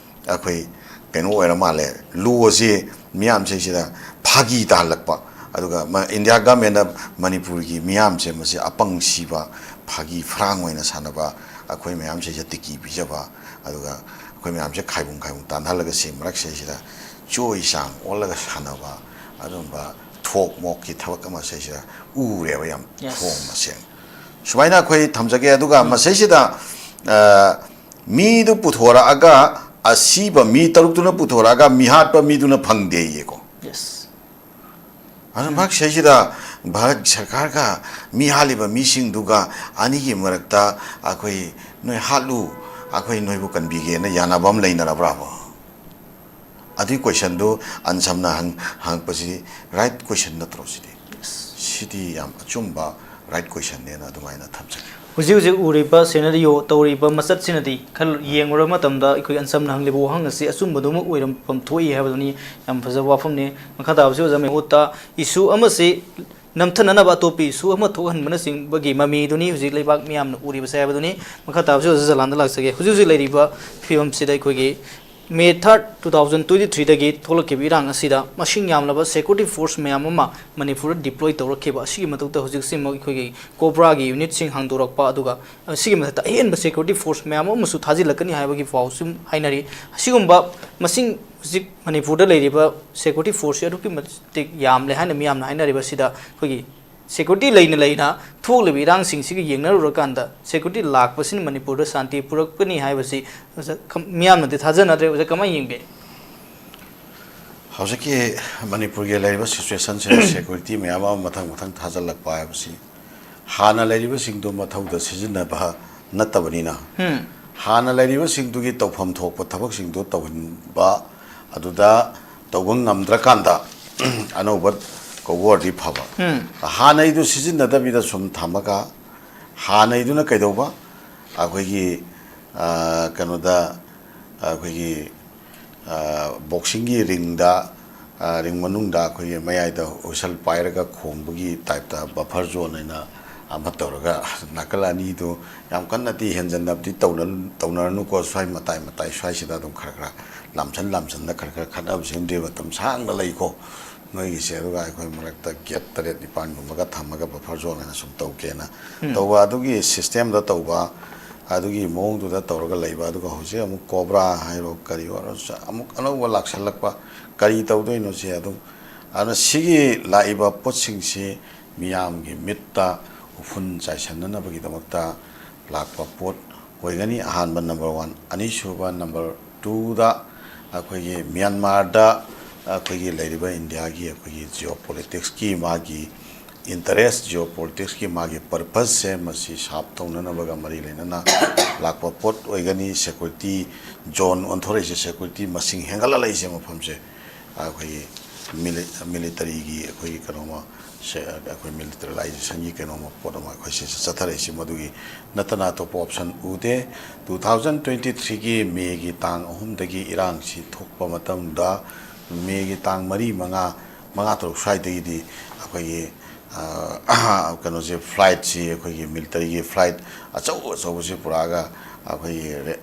ꯑꯩꯈꯣꯏ ꯀꯩꯅꯣ ꯑꯣꯏꯔ ꯃꯥꯜꯂꯦ, ꯂꯣꯁꯤ ꯃꯤꯌꯥꯝꯁꯤꯡꯁꯤꯗ ꯐꯥꯒꯤ ꯇꯥꯍꯜꯂꯛꯄ꯫ ꯑꯗꯨꯒ ꯃ-, ꯏꯟꯗꯤꯌꯥ ꯒꯃꯦꯟꯅ ꯃꯅꯤꯄꯨꯔꯒꯤ ꯃꯤꯌꯥꯝꯁꯦ ꯃꯁꯤ ꯑꯄꯪ ꯁꯤꯕ, ꯐꯥꯒꯤ ꯐꯔꯥꯡ ꯑꯣꯏꯅ ꯁꯥꯟꯅꯕ, ꯑꯩꯈꯣꯏ ꯃꯌꯥꯝꯁꯤꯗ ꯇꯤꯀꯤ ꯄꯤꯖꯕ, ꯑꯗꯨꯒ ꯑꯩꯈꯣꯏ ꯃꯌꯥꯝꯁꯦ ꯈꯥꯏꯕꯨꯡ ꯈꯥꯏꯕꯨꯡ ꯇꯥꯟꯅꯍꯜꯂꯒ ꯁꯤ ꯃꯔꯛꯁꯤꯗꯩꯁꯤꯗ ꯆꯣꯏ ꯆꯥꯡ ꯑꯣꯜꯂꯒ ꯁꯥꯟꯅꯕ, ꯑꯗꯨꯒꯨꯝꯕ ꯊꯣꯛ ꯃꯣꯛꯀꯤ ꯊꯕꯛ ꯑꯃ ꯁꯤꯗꯩꯁꯤꯗ ꯎꯔꯦꯕ ꯌꯥꯝ꯫ Yes. ꯊꯣꯡ ꯃꯁꯦꯡ꯫ ꯁꯨꯃꯥꯏꯅ ꯑꯩꯈꯣꯏ ꯊꯝꯖꯒꯦ꯫ ꯑꯗꯨꯒ ꯎꯝ꯫ ꯃꯁꯤꯁꯤꯗ, ꯑ, ꯃꯤꯗꯨ ꯄꯨꯊꯣꯔꯛꯑꯒ, ꯑꯁꯤꯕ ꯃꯤ ꯇꯔꯨꯛꯇꯨꯅ ꯄꯨꯊꯣꯔꯛꯑꯒ ꯃꯤꯍꯥꯠꯄ ꯃꯤꯗꯨꯅ ꯐꯪꯗꯦꯌꯦꯀꯣ꯫ Yes. ꯑꯗꯨꯅ ꯎꯝ꯫ ꯃꯍꯥꯛ ꯁꯤꯗꯩꯁꯤꯗ ꯚꯥꯔꯠ ꯁꯔꯀꯥꯔꯒ ꯃꯤ ꯍꯥꯠꯂꯤꯕ ꯃꯤꯁꯤꯡꯗꯨꯒ ꯑꯅꯤꯒꯤ ꯃꯔꯛꯇ ꯑꯩꯈꯣꯏ ꯅꯣꯏ ꯍꯥꯠꯂꯨ, ꯑꯩꯈꯣꯏ ꯅꯣꯏꯕꯨ ꯀꯟꯕꯤꯒꯦꯅ ꯌꯥꯅꯕ ꯑꯃ ꯂꯩꯅꯔꯕ꯭ꯔꯥꯕ? ꯑꯗꯨꯒꯤ ꯀꯣꯏꯁꯟꯗꯨ ꯑꯟꯁꯝꯅ ꯍꯪ-, ꯍꯪꯉꯛꯄꯁꯤꯗꯤ ꯔꯥꯏꯠ ꯀꯣꯏꯁꯟ ꯅꯠꯇ꯭ꯔꯣ ꯁꯤꯗꯤ? ꯁꯤꯗꯤ ꯌꯥꯝ ꯑꯆꯨꯝꯕ ꯔꯥꯏꯠ ꯀꯣꯏꯁꯟꯅꯦꯅ ꯑꯗꯨꯃꯥꯏꯅ ꯊꯝꯖꯒꯦ꯫ ꯍꯧꯖꯤꯛ ꯍꯧꯖꯤꯛ ꯎꯔꯤꯕ ꯁꯦꯅꯥꯔꯤꯑꯣ, ꯇꯧꯔꯤꯕ ꯃꯆꯠꯁꯤꯅꯗꯤ ꯈꯔ ꯌꯦꯡꯂꯨꯔꯕ ꯃꯇꯝꯗ ꯑꯩꯈꯣꯏ ꯑꯟꯁꯝꯅ ꯍꯪꯂꯤꯕ ꯋꯥꯍꯪ ꯑꯁꯤ ꯑꯆꯨꯝꯕꯗꯨꯃꯛ ꯑꯣꯏꯔꯝꯐꯝ ꯊꯣꯛꯏ ꯍꯥꯏꯕꯗꯨꯅꯤ꯫ ꯌꯥꯝ ꯐꯖꯕ ꯋꯥꯐꯝꯅꯤ꯫ ꯃꯈꯥ ꯇꯥꯕꯁꯤ ꯑꯣꯖꯥ ꯃꯍꯨꯠꯇ ꯏꯁꯨ ꯑꯃꯁꯤ ꯅꯝꯊꯅꯅꯕ ꯑꯇꯣꯞꯄ ꯏꯁꯨ ꯑꯃ ꯊꯣꯛꯍꯟꯕꯅꯆꯤꯡꯕꯒꯤ ꯃꯃꯤꯗꯨꯅꯤ ꯍꯧꯖꯤꯛ ꯂꯩꯕꯥꯛ ꯃꯤꯌꯥꯝꯅ ꯎꯔꯤꯕꯁꯦ ꯍꯥꯏꯕꯗꯨꯅꯤ꯫ ꯃꯈꯥ ꯇꯥꯕꯁꯤ ꯑꯣꯖꯥ ꯖꯂꯥꯟꯗ ꯂꯥꯛꯆꯒꯦ꯫ ꯍꯧꯖꯤꯛ ꯍꯧꯖꯤꯛ ꯂꯩꯔꯤꯕ ꯐꯤꯕꯝꯁꯤꯗ ꯑꯩꯈꯣꯏꯒꯤ May third, two thousand twenty-threeꯗꯒꯤ ꯊꯣꯛꯂꯛꯈꯤꯕ ꯏꯔꯥꯡ ꯑꯁꯤꯗ ꯃꯁꯤꯡ ꯌꯥꯝꯂꯕ security force ꯃꯌꯥꯝ ꯑꯃ ꯃꯅꯤꯄꯨꯔꯗ deploy ꯇꯧꯔꯛꯈꯤꯕ ꯑꯁꯤꯒꯤ ꯃꯊꯛꯇ ꯍꯧꯖꯤꯛꯁꯤꯃꯛ ꯑꯩꯈꯣꯏꯒꯤ COBRAꯒꯤ unitꯁꯤꯡ ꯍꯥꯡꯗꯣꯔꯛꯄ, ꯑꯗꯨꯒ ꯑꯁꯤꯒꯤ ꯃꯊꯛꯇ ꯑꯍꯦꯟꯕ security force ꯃꯌꯥꯝ ꯑꯃꯁꯨ ꯊꯥꯖꯤꯜꯂꯛꯀꯅꯤ ꯍꯥꯏꯕꯒꯤ ꯄꯥꯎꯁꯨ ꯍꯥꯏꯅꯔꯤ꯫ ꯑꯁꯤꯒꯨꯝꯕ ꯃꯁꯤꯡ ꯍꯧꯖꯤꯛ ꯃꯅꯤꯄꯨꯔꯗ ꯂꯩꯔꯤꯕ security forceꯁꯤ ꯑꯗꯨꯛꯀꯤ ꯃꯇꯤꯛ ꯌꯥꯝꯂꯦ ꯍꯥꯏꯅ ꯃꯤꯌꯥꯝꯅ ꯍꯥꯏꯅꯔꯤꯕ ꯑꯁꯤꯗ ꯑꯩꯈꯣꯏꯒꯤ security ꯂꯩꯅ ꯂꯩꯅ ꯊꯣꯛꯂꯤꯕ ꯏꯔꯥꯡꯁꯤꯡꯁꯤꯒ ꯌꯦꯡꯅꯔꯨꯔꯀꯥꯟꯗ security ꯂꯥꯛꯄꯁꯤꯅ ꯃꯅꯤꯄꯨꯔꯗ ꯁꯥꯟꯇꯤ ꯄꯨꯔꯛꯀꯅꯤ ꯍꯥꯏꯕꯁꯤ ꯃꯤꯌꯥꯝꯅꯗꯤ ꯊꯥꯖꯅꯗ꯭ꯔꯦ꯫ ꯑꯣꯖꯥ, ꯀꯃꯥꯏꯅ ꯌꯦꯡꯕꯤ? ꯍꯧꯖꯤꯛꯀꯤ ꯃꯅꯤꯄꯨꯔꯒꯤ ꯂꯩꯔꯤꯕ ꯁꯤꯆꯨꯋꯦꯁꯟꯁꯤꯗ ꯁꯦꯀ꯭ꯌꯨꯔꯤꯇꯤ ꯃꯌꯥꯝ ꯑꯃ ꯃꯊꯪ ꯃꯊꯪ ꯊꯥꯖꯤꯜꯂꯛꯄ ꯍꯥꯏꯕꯁꯤ ꯍꯥꯟꯅ ꯂꯩꯔꯤꯕꯁꯤꯡꯗꯨ ꯃꯊꯧꯗ ꯁꯤꯖꯤꯟꯅꯕ ꯅꯠꯇꯕꯅꯤꯅ, ꯍꯥꯟꯅ ꯂꯩꯔꯤꯕꯁꯤꯡꯗꯨꯒꯤ ꯇꯧꯐꯝ ꯊꯣꯛꯄ ꯊꯕꯛꯁꯤꯡꯗꯨ ꯇꯧꯍꯟꯕ, ꯑꯗꯨꯗ ꯇꯧꯕ ꯉꯝꯗ꯭ꯔꯀꯥꯟꯗ ꯑꯅꯧꯕ ꯀꯧꯕ ꯑꯣꯏꯔꯗꯤ ꯐꯕ꯫ ꯍꯥꯟꯅꯩꯗꯨ ꯁꯤꯖꯤꯟꯅꯗꯕꯤꯗ ꯁꯨꯝ ꯊꯝꯃꯒ, ꯍꯥꯟꯅꯩꯗꯨꯅ ꯀꯩꯗꯧꯕ? ꯑꯩꯈꯣꯏꯒꯤ, ꯑ, ꯀꯩꯅꯣꯗ, ꯑꯩꯈꯣꯏꯒꯤ, ꯑ, ꯕꯣꯛꯁꯤꯡꯒꯤ ꯔꯤꯡꯗ, ꯑ, ꯔꯤꯡ ꯃꯅꯨꯡꯗ ꯑꯩꯈꯣꯏꯒꯤ ꯃꯌꯥꯏꯗ ꯍꯨꯏꯁꯜ ꯄꯥꯏꯔꯒ ꯈꯣꯡꯕꯒꯤ ꯇꯥꯏꯞꯇ ꯕꯐꯔ ꯖꯣꯟ ꯍꯥꯏꯅ ꯑꯃ ꯇꯧꯔꯒ, ꯅꯥꯀꯜ ꯑꯅꯤꯗꯨ ꯌꯥꯝ ꯀꯟꯅꯗꯤ ꯍꯦꯟꯖꯟꯅꯕꯗꯤ ꯇꯧꯅ-, ꯇꯧꯅꯔꯅꯨꯀꯣ, ꯁ꯭ꯋꯥꯏ ꯃꯇꯥꯏ ꯃꯇꯥꯏ ꯁ꯭ꯋꯥꯏꯁꯤꯗ ꯑꯗꯨꯝ ꯈꯔ ꯈꯔ ꯂꯥꯝꯁꯟ ꯂꯥꯝꯁꯟꯅ ꯈꯔ ꯈꯔ ꯈꯠꯅꯕꯁꯤꯃꯗꯤ ꯃꯇꯝ ꯁꯥꯡꯅ ꯂꯩꯀꯣ꯫ ꯅꯣꯏꯒꯤꯁꯦ, ꯑꯗꯨꯒ ꯑꯩꯈꯣꯏ ꯃꯔꯛꯇ ꯒꯦꯠ ꯇꯔꯦꯠ ꯅꯤꯄꯥꯟꯒꯨꯝꯕꯒ ꯊꯝꯃꯒ ꯕꯐꯔ ꯖꯣꯟ ꯑꯣꯏꯅ ꯁꯨꯝ ꯇꯧꯒꯦꯅ ꯎꯝ꯫ ꯇꯧꯕ, ꯑꯗꯨꯒꯤ ꯁꯤꯁꯇꯦꯝꯗ ꯇꯧꯕ, ꯑꯗꯨꯒꯤ ꯃꯑꯣꯡꯗꯨꯗ ꯇꯧꯔꯒ ꯂꯩꯕ꯫ ꯑꯗꯨꯒ ꯍꯧꯖꯤꯛ ꯑꯃꯨꯛ ꯀꯣꯕ꯭ꯔꯥ ꯍꯥꯏꯔꯣ, ꯀꯔꯤ ꯑꯣꯏꯔꯣ, ꯁ-, ꯑꯃꯨꯛ ꯑꯅꯧꯕ ꯂꯥꯛꯁꯜꯂꯛꯄ꯫ ꯀꯔꯤ ꯇꯧꯗꯣꯏꯅꯣ ꯁꯤ ꯑꯗꯨꯝ? ꯑꯗꯨꯅ ꯁꯤꯒꯤ ꯂꯥꯛꯏꯕ ꯄꯣꯠꯁꯤꯡꯁꯤ ꯃꯤꯌꯥꯝꯒꯤ ꯃꯤꯠꯇ ꯎꯐꯨꯟ ꯆꯥꯏꯁꯟꯅꯅꯕꯒꯤꯗꯃꯛꯇ ꯂꯥꯛꯄ ꯄꯣꯠ ꯑꯣꯏꯒꯅꯤ꯫ ꯑꯍꯥꯟꯕ ꯅꯝꯕꯔ ꯋꯥꯟ꯫ ꯑꯅꯤꯁꯨꯕ ꯅꯝꯕꯔ ꯇꯨꯗ ꯑꯩꯈꯣꯏꯒꯤ ꯃ꯭ꯌꯥꯟꯃꯥꯔꯗ ꯑꯩꯈꯣꯏꯒꯤ ꯂꯩꯔꯤꯕ ꯏꯟꯗꯤꯌꯥꯒꯤ ꯑꯩꯈꯣꯏꯒꯤ ꯖꯤꯑꯣ ꯄꯣꯂꯤꯇꯤꯛꯁꯀꯤ ꯃꯥꯒꯤ ꯏꯟꯇꯔꯦꯁ, ꯖꯤꯑꯣ ꯄꯣꯂꯤꯇꯤꯛꯁꯀꯤ ꯃꯥꯒꯤ ꯄꯔꯄꯁꯁꯦ ꯃꯁꯤ ꯁꯥꯞ ꯇꯧꯅꯅꯕꯒ ꯃꯔꯤ ꯂꯩꯅꯅ ꯂꯥꯛꯄ ꯄꯣꯠ ꯑꯣꯏꯒꯅꯤ꯫ ꯁꯦꯀ꯭ꯌꯨꯔꯤꯇꯤ ꯖꯣꯟ ꯑꯣꯟꯊꯣꯔꯛꯏꯁꯦ, ꯁꯦꯀ꯭ꯌꯨꯔꯤꯇꯤ ꯃꯁꯤꯡ ꯍꯦꯟꯒꯠꯂꯛꯂꯛꯏꯁꯦ ꯃꯐꯝꯁꯦ ꯑꯩꯈꯣꯏꯒꯤ ꯃꯤꯂꯤ-, ꯃꯤꯂꯤꯇꯔꯤꯒꯤ ꯑꯩꯈꯣꯏꯒꯤ ꯀꯩꯅꯣꯃ ꯁꯦ-, ꯑꯩꯈꯣꯏ ꯃꯤꯂꯤꯇꯔꯤꯂꯥꯏꯖꯦꯁꯟꯒꯤ ꯀꯩꯅꯣꯃ ꯄꯣꯠ ꯑꯃ ꯑꯩꯈꯣꯏ ꯁꯤꯁꯦ ꯆꯠꯊꯔꯛꯏꯁꯤ꯫ ꯃꯗꯨꯒꯤ ꯅꯠꯇꯅ ꯑꯇꯣꯞꯄ ꯑꯣꯞꯁꯟ ꯎꯗꯦ꯫ ꯇꯨ ꯊꯥꯎꯖꯟ ꯇ꯭ꯋꯦꯟꯇꯤ ꯊ꯭ꯔꯤꯒꯤ ꯃꯦꯒꯤ ꯇꯥꯡ ꯑꯍꯨꯝꯗꯒꯤ ꯏꯔꯥꯡꯁꯤ ꯊꯣꯛꯄ ꯃꯇꯝꯗ, ꯃꯦꯒꯤ ꯇꯥꯡ ꯃꯔꯤ, ꯃꯉꯥ, ꯃꯉꯥ, ꯇꯔꯨꯛ ꯁ꯭ꯋꯥꯏꯗꯒꯤꯗꯤ ꯑꯩꯈꯣꯏꯒꯤ, ꯑ, ꯀꯩꯅꯣꯁꯦ, ꯐ꯭ꯂꯥꯏꯠꯁꯤ, ꯑꯩꯈꯣꯏꯒꯤ ꯃꯤꯂꯤꯇꯔꯤꯒꯤ ꯐ꯭ꯂꯥꯏꯠ ꯑꯆꯧ ꯑꯆꯧꯕꯁꯤ ꯄꯨꯔꯛꯑꯒ ꯑꯩꯈꯣꯏꯒꯤ ꯔꯦ-,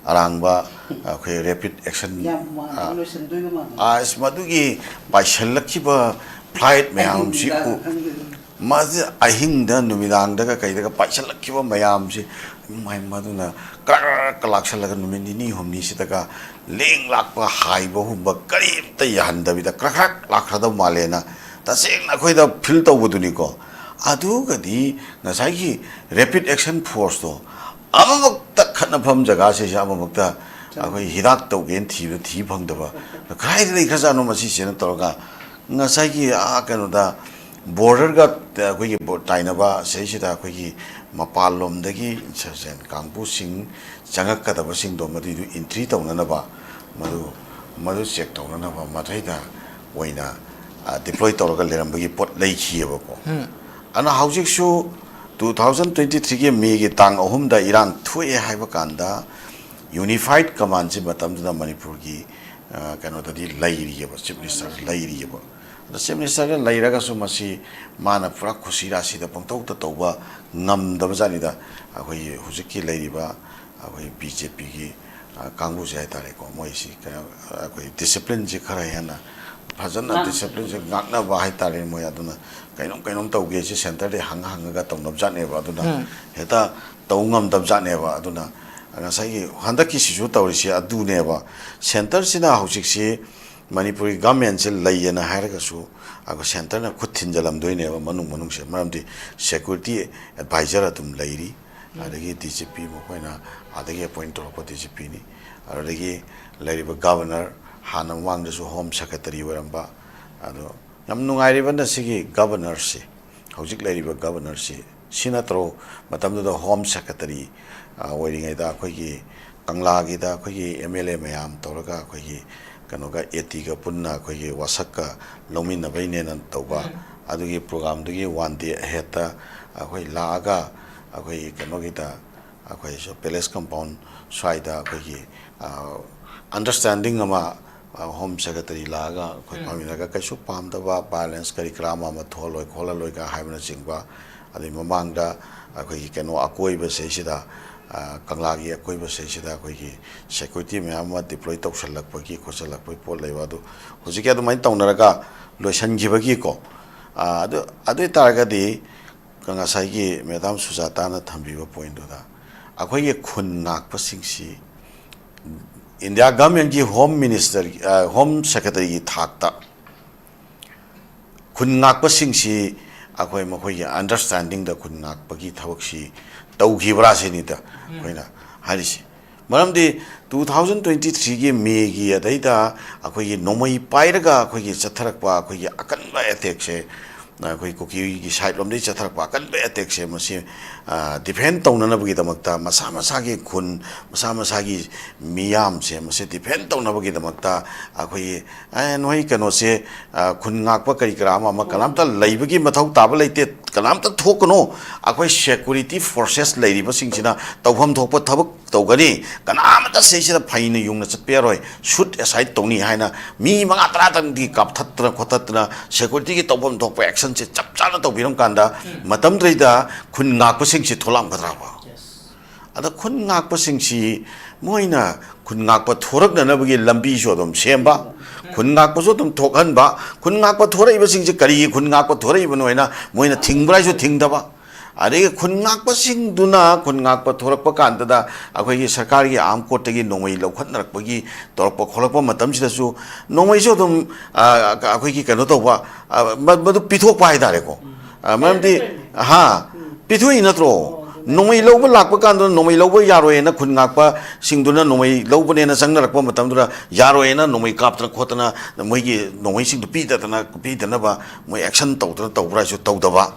ꯑꯔꯥꯡꯕ, ꯑꯩꯈꯣꯏ ꯔꯦꯄꯤꯗ ꯑꯦꯛꯁꯟ, ꯌꯥꯝ ꯃꯥꯟꯕ ꯑ, ꯂꯣꯏꯁꯤꯟꯗꯣꯏꯒ ꯃꯥꯟꯕ꯫ ꯑꯁ, ꯃꯗꯨꯒꯤ ꯄꯥꯏꯁꯤꯜꯂꯛꯈꯤꯕ ꯐ꯭ꯂꯥꯏꯠ ꯃꯌꯥꯝꯁꯤ ꯑꯍꯤꯡꯗ ꯎ-, ꯈꯪꯗꯦ꯫ ꯃꯁꯤ ꯑꯍꯤꯡꯗ ꯅꯨꯃꯤꯗꯥꯡꯗꯒ ꯀꯩꯗꯒ ꯄꯥꯏꯁꯤꯜꯂꯛꯈꯤꯕ ꯃꯌꯥꯝꯁꯤ, ꯏꯃꯥꯏ, ꯃꯗꯨꯅ ꯀꯔꯛ ꯂꯥꯛꯁꯜꯂꯒ ꯅꯨꯃꯤꯠ ꯅꯤꯅꯤ ꯍꯨꯝꯅꯤꯁꯤꯗꯒ ꯂꯦꯡ ꯂꯥꯛꯄ, ꯍꯥꯏꯕ ꯍꯨꯝꯕ ꯀꯔꯤꯝꯇ ꯌꯥꯍꯟꯗꯕꯤꯗ ꯀ꯭ꯔꯛ ꯀ꯭ꯔꯛ ꯂꯥꯛꯈ꯭ꯔꯗꯧ ꯃꯥꯜꯂꯦꯅ ꯇꯁꯦꯡꯅ ꯑꯩꯈꯣꯏꯗ ꯐꯤꯜ ꯇꯧꯕꯗꯨꯅꯤꯀꯣ꯫ ꯑꯗꯨꯒꯗꯤ ꯉꯁꯥꯏꯒꯤ ꯔꯦꯄꯤꯗ ꯑꯦꯛꯁꯟ ꯐꯣꯔꯁꯇꯣ ꯑꯃꯃꯛꯇ ꯈꯠꯅꯐꯝ ꯖꯒꯥꯁꯤꯁꯦ ꯑꯃꯃꯛꯇ ꯑꯩꯈꯣꯏ ꯍꯤꯗꯥꯛ ꯇꯧꯒꯦꯅ ꯊꯤꯕꯗ ꯊꯤ ꯐꯪꯗꯕ, ꯀꯗꯥꯏꯗ ꯂꯩꯈ꯭ꯔꯖꯥꯠꯅꯣ ꯃꯁꯤꯁꯦꯅ ꯇꯧꯔꯒ, ꯉꯁꯥꯏꯒꯤ ꯑꯥ ꯀꯩꯅꯣꯗ, ꯕꯣꯔꯗꯔꯒ ꯑꯩꯈꯣꯏꯒꯤ ꯕꯣ-, ꯇꯥꯏꯅꯕ ꯁꯤꯗꯩꯁꯤꯗ ꯑꯩꯈꯣꯏꯒꯤ ꯃꯄꯥꯟꯂꯣꯝꯗꯒꯤ insurgent ꯀꯥꯡꯕꯨꯁꯤꯡ ꯆꯪꯉꯛꯀꯗꯕꯁꯤꯡꯗꯣ ꯃꯗꯨꯏꯗꯨ entry ꯇꯧꯅꯅꯕ, ꯃꯗꯨ, ꯃꯗꯨ check ꯇꯧꯅꯅꯕ ꯃꯗꯩꯗ ꯑꯣꯏꯅ, ꯑ, deploy ꯇꯧꯔꯒ ꯂꯩꯔꯝꯕꯒꯤ ꯄꯣꯠ ꯂꯩꯈꯤꯑꯕꯀꯣ꯫ ꯑꯗꯨꯅ ꯍꯧꯖꯤꯛꯁꯨ two thousand twenty threeꯒꯤ Mayꯒꯤ ꯇꯥꯡ ꯑꯍꯨꯝꯗ ꯏꯔꯥꯡ ꯊꯣꯛꯑꯦ ꯍꯥꯏꯕ ꯀꯥꯟꯗ unified commandꯁꯤ ꯃꯇꯝꯗꯨꯗ ꯃꯅꯤꯄꯨꯔꯒꯤ, ꯑ, ꯀꯩꯅꯣꯗꯗꯤ ꯂꯩꯔꯤꯑꯕ, Chief Minister ꯂꯩꯔꯤꯑꯕ꯫ ꯑꯗ Chief Minister ꯂꯩꯔꯒꯁꯨ ꯃꯁꯤ ꯃꯥꯅ ꯄꯨꯔꯥ ꯈꯨꯁꯤ ꯔꯥꯁꯤꯗ ꯄꯪꯇꯧꯗ ꯇꯧꯕ ꯉꯝꯗꯕ ꯖꯥꯠꯅꯤꯗ꯫ ꯑꯩꯈꯣꯏꯒꯤ ꯍꯧꯖꯤꯛꯀꯤ ꯂꯩꯔꯤꯕ ꯑꯩꯈꯣꯏ BJPꯒꯤ, ꯑ, ꯀꯥꯡꯕꯨꯁꯦ ꯍꯥꯏꯇꯥꯔꯦꯀꯣ, ꯃꯣꯏꯁꯤ ꯀꯩꯅꯣ, ꯑꯩꯈꯣꯏ disciplineꯁꯤ ꯈꯔ ꯍꯦꯟꯅ ꯐꯖꯅ ꯉꯥꯛ- disciplineꯁꯦ ꯉꯥꯛꯅꯕ ꯍꯥꯏꯇꯥꯔꯦ꯫ ꯃꯣꯏ ꯑꯗꯨꯅ ꯀꯩꯅꯣꯝ ꯀꯩꯅꯣꯝ ꯇꯧꯒꯦꯁꯦ centerꯗꯒꯤ ꯍꯪꯉ ꯍꯪꯉꯒ ꯇꯧꯅꯕ ꯖꯥꯠꯅꯦꯕ꯫ ꯑꯗꯨꯅ ꯍꯦꯛꯇ ꯇꯧ ꯉꯝꯗꯕ ꯖꯥꯠꯅꯦꯕ꯫ ꯑꯗꯨꯅ ꯉꯁꯥꯏꯒꯤ ꯍꯟꯗꯛꯀꯤꯁꯤꯁꯨ ꯇꯧꯔꯤꯁꯦ ꯑꯗꯨꯅꯦꯕ꯫ Centreꯁꯤꯅ ꯍꯧꯖꯤꯛꯁꯤ ꯃꯅꯤꯄꯨꯔꯒꯤ governmentꯁꯦ ꯂꯩꯌꯦꯅ ꯍꯥꯏꯔꯒꯁꯨ ꯑꯩꯈꯣꯏ centreꯅ ꯈꯨꯠ ꯊꯤꯟꯖꯜꯂꯝꯗꯣꯏꯅꯦꯕ ꯃꯅꯨꯡ ꯃꯅꯨꯡꯁꯦ꯫ ꯃꯔꯝꯗꯤ security advisor ꯑꯗꯨꯝ ꯂꯩꯔꯤ꯫ ꯑꯗꯒꯤ DGP ꯃꯈꯣꯏꯅ ꯑꯗꯒꯤ appoint ꯇꯧꯔꯛꯄ DGPꯅꯤ꯫ ꯑꯗꯨꯗꯒꯤ ꯂꯩꯔꯤꯕ governor, ꯍꯥꯟꯅ ꯃꯃꯥꯡꯗꯁꯨ Home Secretary ꯑꯣꯏꯔꯝꯕ, ꯑꯗꯣ ꯌꯥꯝ ꯅꯨꯡꯉꯥꯏꯔꯤꯕꯅ ꯁꯤꯒꯤ governorꯁꯤ, ꯍꯧꯖꯤꯛ ꯂꯩꯔꯤꯕ governorꯁꯤ, ꯁꯤ ꯅꯠꯇ꯭ꯔꯣ ꯃꯇꯝꯗꯨꯗ Home Secretary, ꯑ, ꯑꯣꯏꯔꯤꯉꯩꯗ ꯑꯩꯈꯣꯏꯒꯤ ꯀꯪꯂꯥꯒꯤꯗ ꯑꯩꯈꯣꯏꯒꯤ MLA ꯃꯌꯥꯝ ꯇꯧꯔꯒ ꯑꯩꯈꯣꯏꯒꯤ ꯀꯩꯅꯣꯒ ATꯒ ꯄꯨꯟꯅ ꯑꯩꯈꯣꯏꯒꯤ ꯋꯥꯁꯛꯀ ꯂꯧꯃꯤꯟꯅꯕꯩꯅꯦꯅ ꯇꯧꯕ, ꯑꯗꯨꯒꯤ programꯗꯨꯒꯤ one day aheadꯇ ꯑꯩꯈꯣꯏ ꯂꯥꯛꯑꯒ ꯑꯩꯈꯣꯏ ꯀꯩꯅꯣꯒꯤꯗ, ꯑꯩꯈꯣꯏꯁꯨ palace compound ꯁ꯭ꯋꯥꯏꯗ ꯑꯩꯈꯣꯏꯒꯤ, ꯑ, understanding ꯑꯃ, ꯑ, Home Secretary ꯂꯥꯛꯑꯒ ꯑꯩꯈꯣꯏ ꯐꯝꯃꯤꯟꯅꯔꯒ ꯀꯩꯁꯨ ꯄꯥꯝꯗꯕ violence ꯀꯔꯤ ꯀꯔꯥ ꯑꯃ, ꯑꯃ ꯊꯣꯛꯍꯜꯂꯣꯏ ꯈꯣꯠꯍꯜꯂꯣꯏꯒ ꯍꯥꯏꯕꯅꯆꯤꯡꯕ, ꯑꯗꯩ ꯃꯃꯥꯡꯗ ꯑꯩꯈꯣꯏꯒꯤ ꯀꯩꯅꯣ ꯑꯀꯣꯏꯕꯁꯤꯗꯩꯁꯤꯗ, ꯑ, ꯀꯪꯂꯥꯒꯤ ꯑꯀꯣꯏꯕꯁꯤꯗꯩꯁꯤꯗ ꯑꯩꯈꯣꯏꯒꯤ security ꯃꯌꯥꯝ ꯑꯃ deploy ꯇꯧꯁꯜꯂꯛꯄꯒꯤ ꯈꯣꯠꯆꯜꯂꯛꯄꯒꯤ ꯄꯣꯠ ꯂꯩꯕ ꯑꯗꯨ ꯍꯧꯖꯤꯛꯀꯤ ꯑꯗꯨꯃꯥꯏꯅ ꯇꯧꯅꯔꯒ ꯂꯣꯏꯁꯤꯟꯈꯤꯕꯒꯤꯀꯣ꯫ ꯑ, ꯑꯗꯨ, ꯑꯗꯨ ꯑꯣꯏ ꯇꯥꯔꯒꯗꯤ ꯉꯁꯥꯏꯒꯤ Madam ꯁꯨꯖꯥꯇꯥꯅ ꯊꯝꯕꯤꯕ pointꯗꯨꯗ ꯑꯩꯈꯣꯏꯒꯤ ꯈꯨꯟ ꯉꯥꯛꯄꯁꯤꯡꯁꯤ India governmentꯀꯤ Home Minister, ꯑ, Home Secretaryꯒꯤ ꯊꯥꯛꯇ ꯈꯨꯟ ꯉꯥꯛꯄꯁꯤꯡꯁꯤ ꯑꯩꯈꯣꯏ ꯃꯈꯣꯏꯒꯤ understandingꯗ ꯈꯨꯟ ꯉꯥꯛꯄꯒꯤ ꯊꯕꯛꯁꯤ ꯇꯧꯈꯤꯕ꯭ꯔꯥ ꯁꯤꯅꯤꯗ ꯑꯩꯈꯣꯏꯅ ꯍꯥꯏꯔꯤꯁꯤ꯫ ꯃꯔꯝꯗꯤ two thousand twenty threeꯒꯤ Mayꯒꯤ ꯑꯗꯩꯗ ꯑꯩꯈꯣꯏꯒꯤ ꯅꯣꯡꯃꯩ ꯄꯥꯏꯔꯒ ꯑꯩꯈꯣꯏꯒꯤ ꯆꯠꯊꯔꯛꯄ ꯑꯩꯈꯣꯏꯒꯤ ꯑꯀꯟꯕ attackꯁꯦ, ꯑꯩꯈꯣꯏ ꯀꯨꯀꯤꯒꯤ side ꯂꯣꯝꯗꯒꯤ ꯆꯠꯊꯔꯛꯄ ꯑꯀꯟꯕ attackꯁꯦ, ꯃꯁꯤ defend ꯇꯧꯅꯅꯕꯒꯤꯗꯃꯛꯇ ꯃꯁꯥ ꯃꯁꯥꯒꯤ ꯈꯨꯟ, ꯃꯁꯥ ꯃꯁꯥꯒꯤ ꯃꯤꯌꯥꯝꯁꯦ ꯃꯁꯤ defend ꯇꯧꯅꯕꯒꯤꯗꯃꯛꯇ ꯑꯩꯈꯣꯏꯒꯤ, "ꯑꯦ, ꯅꯣꯏ ꯀꯩꯅꯣꯁꯦ, ꯈꯨꯟ ꯉꯥꯛꯄ ꯀꯔꯤ ꯀꯔꯥ ꯑꯃ ꯑꯃ ꯀꯅꯥꯝꯇ ꯂꯩꯕꯒꯤ ꯃꯊꯧ ꯇꯥꯕ ꯂꯩꯇꯦ, ꯀꯅꯥꯝꯇ ꯊꯣꯛꯀꯅꯨ, ꯑꯩꯈꯣꯏ security forces ꯂꯩꯔꯤꯕꯁꯤꯡꯁꯤꯅ ꯇꯧꯐꯝ ꯊꯣꯛꯄ ꯊꯕꯛ ꯇꯧꯒꯅꯤ, ꯀꯅꯥꯃꯇ ꯁꯤꯁꯤꯗ ꯐꯩꯅ ꯌꯨꯡꯅ ꯆꯠꯄ ꯌꯥꯔꯣꯏ, shoot aside ꯇꯧꯅꯤ" ꯍꯥꯏꯅ ꯃꯤ ꯃꯉꯥ ꯇꯔꯥꯗꯪꯗꯤ ꯀꯥꯞꯊꯠꯇꯅ ꯈꯣꯠꯇꯠꯇꯅ securityꯒꯤ ꯇꯧꯐꯝ ꯊꯣꯛꯄ actionꯁꯦ ꯆꯞ ꯆꯥꯅ ꯇꯧꯕꯤꯔꯝ ꯀꯥꯟꯗ, ꯃꯇꯝꯗꯨꯗꯩꯗ ꯈꯨꯟ ꯉꯥꯛꯄꯁꯤꯡꯁꯤ ꯊꯣꯛꯂꯛꯑꯝꯒꯗ꯭ꯔꯕ? ꯑꯗ ꯈꯨꯟ ꯉꯥꯛꯄꯁꯤꯡꯁꯤ ꯃꯣꯏꯅ ꯈꯨꯟ ꯉꯥꯛꯄ ꯊꯣꯔꯛꯅꯅꯕꯒꯤ ꯂꯝꯕꯤꯁꯨ ꯑꯗꯨꯝ ꯁꯦꯝꯕ, ꯈꯨꯟ ꯉꯥꯛꯄꯁꯨ ꯑꯗꯨꯝ ꯊꯣꯛꯍꯟꯕ, ꯈꯨꯟ ꯉꯥꯛꯄ ꯊꯣꯔꯛꯏꯕꯁꯤꯡꯁꯤ ꯀꯔꯤꯒꯤ ꯈꯨꯟ ꯉꯥꯛꯄ ꯊꯣꯔꯛꯏꯕꯅꯣ ꯍꯥꯏꯅ ꯃꯣꯏꯅ ꯊꯤꯡꯕ꯭ꯔꯥ ꯍꯥꯏꯁꯨ ꯊꯤꯡꯗꯕ, ꯑꯗꯒꯤ ꯈꯨꯟ ꯉꯥꯛꯄꯁꯤꯡꯗꯨꯅ ꯈꯨꯟ ꯉꯥꯛꯄ ꯊꯣꯔꯛꯄ ꯀꯥꯟꯗꯗ ꯑꯩꯈꯣꯏꯒꯤ ꯁꯔꯀꯥꯔꯒꯤ armed courtꯇꯒꯤ ꯅꯣꯡꯃꯩ ꯂꯧꯈꯠꯅꯔꯛꯄꯒꯤ ꯇꯧꯔꯛꯄ ꯈꯣꯠꯂꯛꯄ ꯃꯇꯝꯁꯤꯗꯁꯨ ꯅꯣꯡꯃꯩꯁꯨ ꯑꯗꯨꯝ, ꯑ, ꯑꯩꯈꯣꯏꯒꯤ ꯀꯩꯅꯣ ꯇꯧꯕ, ꯑ, ꯃ-, ꯃꯗꯨ ꯄꯤꯊꯣꯛꯄ ꯍꯥꯏꯇꯥꯔꯦꯀꯣ꯫ ꯑ, ꯃꯔꯝꯗꯤ, ꯍꯥ, ꯄꯤꯊꯣꯛꯏ ꯅꯠꯇ꯭ꯔꯣ? ꯅꯣꯡꯃꯩ ꯂꯧꯕ ꯂꯥꯛꯄ ꯀꯥꯟꯗ ꯅꯣꯡꯃꯩ ꯂꯧꯕ ꯌꯥꯔꯣꯏꯅ ꯈꯨꯟ ꯉꯥꯛꯄꯁꯤꯡꯗꯨꯅ ꯅꯣꯡꯃꯩ ꯂꯧꯕꯅꯦꯅ ꯆꯪꯅꯔꯛꯄ ꯃꯇꯝꯗꯨꯗ ꯌꯥꯔꯣꯏꯅ ꯅꯣꯡꯃꯩ ꯀꯥꯞꯇꯅ ꯈꯣꯠꯇꯅ ꯃꯣꯏꯒꯤ ꯅꯣꯡꯃꯩꯁꯤꯡꯗꯨ ꯄꯤꯗꯗꯅ, ꯄꯤꯗꯅꯕ ꯃꯣꯏ action ꯇꯧꯗꯅ ꯇꯧꯕ꯭ꯔꯥ ꯍꯥꯏꯁꯨ ꯇꯧꯗꯕ꯫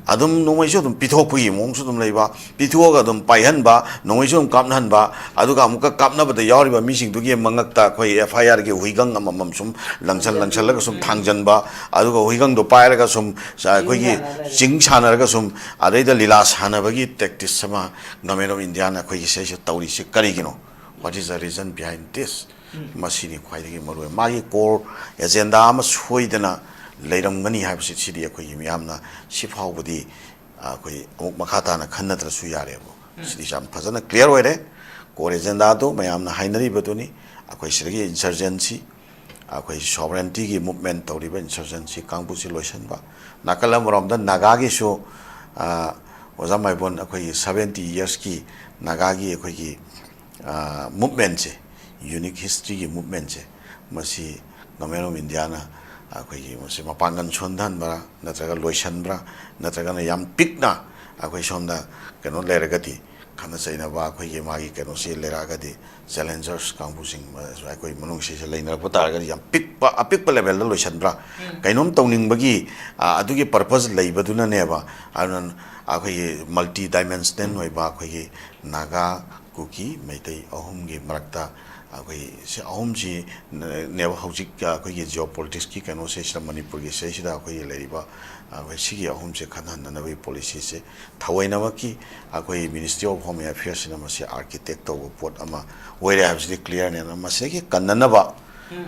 ꯑꯗꯨꯝ ꯅꯣꯡꯃꯩꯁꯨ ꯑꯗꯨꯝ ꯄꯤꯊꯣꯛꯄꯒꯤ ꯃꯑꯣꯡꯁꯨ ꯑꯗꯨꯝ ꯂꯩꯕ, ꯄꯤꯊꯣꯛꯑꯒ ꯑꯗꯨꯝ ꯄꯥꯏꯍꯟꯕ, ꯅꯣꯡꯃꯩꯁꯨ ꯑꯗꯨꯝ ꯀꯥꯞꯅꯍꯟꯕ, ꯑꯗꯨꯒ ꯑꯃꯨꯛꯀ ꯀꯥꯞꯅꯕꯗ ꯌꯥꯎꯔꯤꯕ ꯃꯤꯁꯤꯡꯗꯨꯒꯤ ꯃꯉꯛꯇ ꯑꯩꯈꯣꯏ FIRꯒꯤ ꯍꯨꯏꯒꯪ ꯑꯃꯃꯝ ꯁꯨꯝ ꯂꯪꯁꯟ ꯂꯪꯁꯜꯂꯒ ꯁꯨꯝ ꯊꯥꯡꯖꯟꯕ, ꯑꯗꯨꯒ ꯍꯨꯏꯒꯪꯗꯣ ꯄꯥꯏꯔꯒ ꯁꯨꯝ ꯑꯩꯈꯣꯏꯒꯤ ꯆꯤꯡ ꯁꯥꯟꯅꯔꯒ ꯁꯨꯝ ꯑꯗꯩꯗ ꯂꯤꯂꯥ ꯁꯥꯟꯅꯕꯒꯤ tactics ꯑꯃ Government of Indiaꯅ ꯑꯩꯈꯣꯏꯒꯤ ꯁꯤꯗꯩꯁꯤꯗ ꯇꯧꯔꯤꯁꯤ ꯀꯔꯤꯒꯤꯅꯣ? What is the reason behind this? ꯃꯁꯤꯅꯤ ꯈ꯭ꯋꯥꯏꯗꯒꯤ ꯃꯔꯨꯑꯣꯏ꯫ ꯃꯥꯒꯤ core agenda ꯑꯃ ꯁꯣꯏꯗꯅ ꯂꯩꯔꯝꯒꯅꯤ ꯍꯥꯏꯕꯁꯤ ꯁꯤꯗꯤ ꯑꯩꯈꯣꯏꯒꯤ ꯃꯤꯌꯥꯝꯅ ꯁꯤ ꯐꯥꯎꯕꯗꯤ ꯑꯩꯈꯣꯏ ꯑꯃꯨꯛ ꯃꯈꯥ ꯇꯥꯅ ꯈꯟꯅꯗ꯭ꯔꯁꯨ ꯌꯥꯔꯦꯕ꯫ ꯁꯤꯗꯤ ꯌꯥꯝ ꯐꯖꯅ clear ꯑꯣꯏꯔꯦ꯫ Core agendaꯗꯣ ꯃꯌꯥꯝꯅ ꯍꯥꯏꯅꯔꯤꯕꯗꯨꯅꯤ꯫ ꯑꯩꯈꯣꯏ ꯁꯤꯗꯒꯤ insurgency, ꯑꯩꯈꯣꯏ sovereigntyꯒꯤ movement ꯇꯧꯔꯤꯕ insurgency ꯀꯥꯡꯕꯨꯁꯤ ꯂꯣꯏꯁꯤꯟꯕ꯫ ꯅꯥꯀꯜ ꯑꯃꯔꯣꯝꯗ ꯅꯥꯒꯥꯒꯤꯁꯨ, ꯑ, ꯑꯣꯖꯥ ꯃꯥꯏꯕꯣꯟ, ꯑꯩꯈꯣꯏꯒꯤ seventy yearsꯀꯤ ꯅꯥꯒꯥꯒꯤ ꯑꯩꯈꯣꯏꯒꯤ, ꯑ, movementꯁꯦ, unique historyꯒꯤ movementꯁꯦ, ꯃꯁꯤ Government of Indiaꯅ ꯑꯩꯈꯣꯏꯒꯤ ꯃꯁꯤ ꯃꯄꯥꯡꯒꯜ ꯁꯣꯟꯊꯍꯟꯕ꯭ꯔꯥ, ꯅꯠꯇ꯭ꯔꯒ ꯂꯣꯏꯁꯤꯟꯕ꯭ꯔꯥ, ꯅꯠꯇ꯭ꯔꯒꯅ ꯌꯥꯝ ꯄꯤꯛꯅ ꯑꯩꯈꯣꯏ ꯁꯣꯝꯗ ꯀꯩꯅꯣ ꯂꯩꯔꯒꯗꯤ, ꯈꯠꯅ ꯆꯩꯅꯕ, ꯑꯩꯈꯣꯏꯒꯤ ꯃꯥꯒꯤ ꯀꯩꯅꯣꯁꯤ ꯂꯩꯔꯛꯑꯒꯗꯤ, ꯆꯦꯂꯦꯟꯖꯔꯁ ꯀꯥꯡꯕꯨꯁꯤꯡ ꯑꯩꯈꯣꯏ ꯃꯅꯨꯡꯁꯤꯁꯨ ꯂꯩꯅꯔꯛꯄ ꯇꯥꯔꯒꯗꯤ, ꯌꯥꯝ ꯄꯤꯛꯄ, ꯑꯄꯤꯛꯄ ꯂꯦꯚꯦꯜꯗ ꯂꯣꯏꯁꯤꯟꯕ꯭ꯔꯥ? ꯀꯩꯅꯣꯝ ꯇꯧꯅꯤꯡꯕꯒꯤ, ꯑ, ꯑꯗꯨꯒꯤ ꯄꯔꯄꯁ ꯂꯩꯕꯗꯨꯅꯅꯦꯕ꯫ ꯑꯗꯨꯅ ꯑꯩꯈꯣꯏꯒꯤ ꯃꯜꯇꯤ ꯗꯥꯏꯃꯦꯟꯁꯅꯦꯜ ꯑꯣꯏꯕ ꯑꯩꯈꯣꯏꯒꯤ ꯅꯥꯒꯥ, ꯀꯨꯀꯤ, ꯃꯩꯇꯩ ꯑꯍꯨꯝꯒꯤ ꯃꯔꯛꯇ ꯑꯩꯈꯣꯏ ꯁꯤ ꯑꯍꯨꯝꯁꯤ ꯅꯦꯕ ꯍꯧꯖꯤꯛ ꯑꯩꯈꯣꯏꯒꯤ ꯖꯤꯑꯣ ꯄꯣꯂꯤꯇꯤꯛꯁꯀꯤ ꯀꯩꯅꯣꯁꯦ, ꯁꯤꯗ ꯃꯅꯤꯄꯨꯔꯒꯤ ꯁꯤꯗꯩꯁꯤꯗ ꯑꯩꯈꯣꯏꯒꯤ ꯂꯩꯔꯤꯕ, ꯑꯩꯈꯣꯏ ꯁꯤꯒꯤ ꯑꯍꯨꯝꯁꯦ ꯈꯠꯅꯍꯟꯗꯅꯕꯒꯤ ꯄꯣꯂꯤꯁꯤꯁꯦ ꯊꯑꯣꯏꯅꯃꯛꯀꯤ ꯑꯩꯈꯣꯏ ꯃꯤꯅꯤꯁꯇ꯭ꯔꯤ ꯑꯣꯐ ꯍꯣꯝ ꯑꯦꯐꯤꯌꯔꯁꯤꯅ ꯃꯁꯤ ꯑꯥꯔꯀꯤꯇꯦꯛ ꯇꯧꯕ ꯄꯣꯠ ꯑꯃ ꯑꯣꯏꯔꯦ ꯍꯥꯏꯕꯁꯤꯗꯤ ꯀ꯭ꯂꯤꯌꯥꯔꯅꯦ꯫ ꯑꯗꯨꯅ ꯃꯁꯤꯗꯒꯤ ꯀꯟꯅꯅꯕ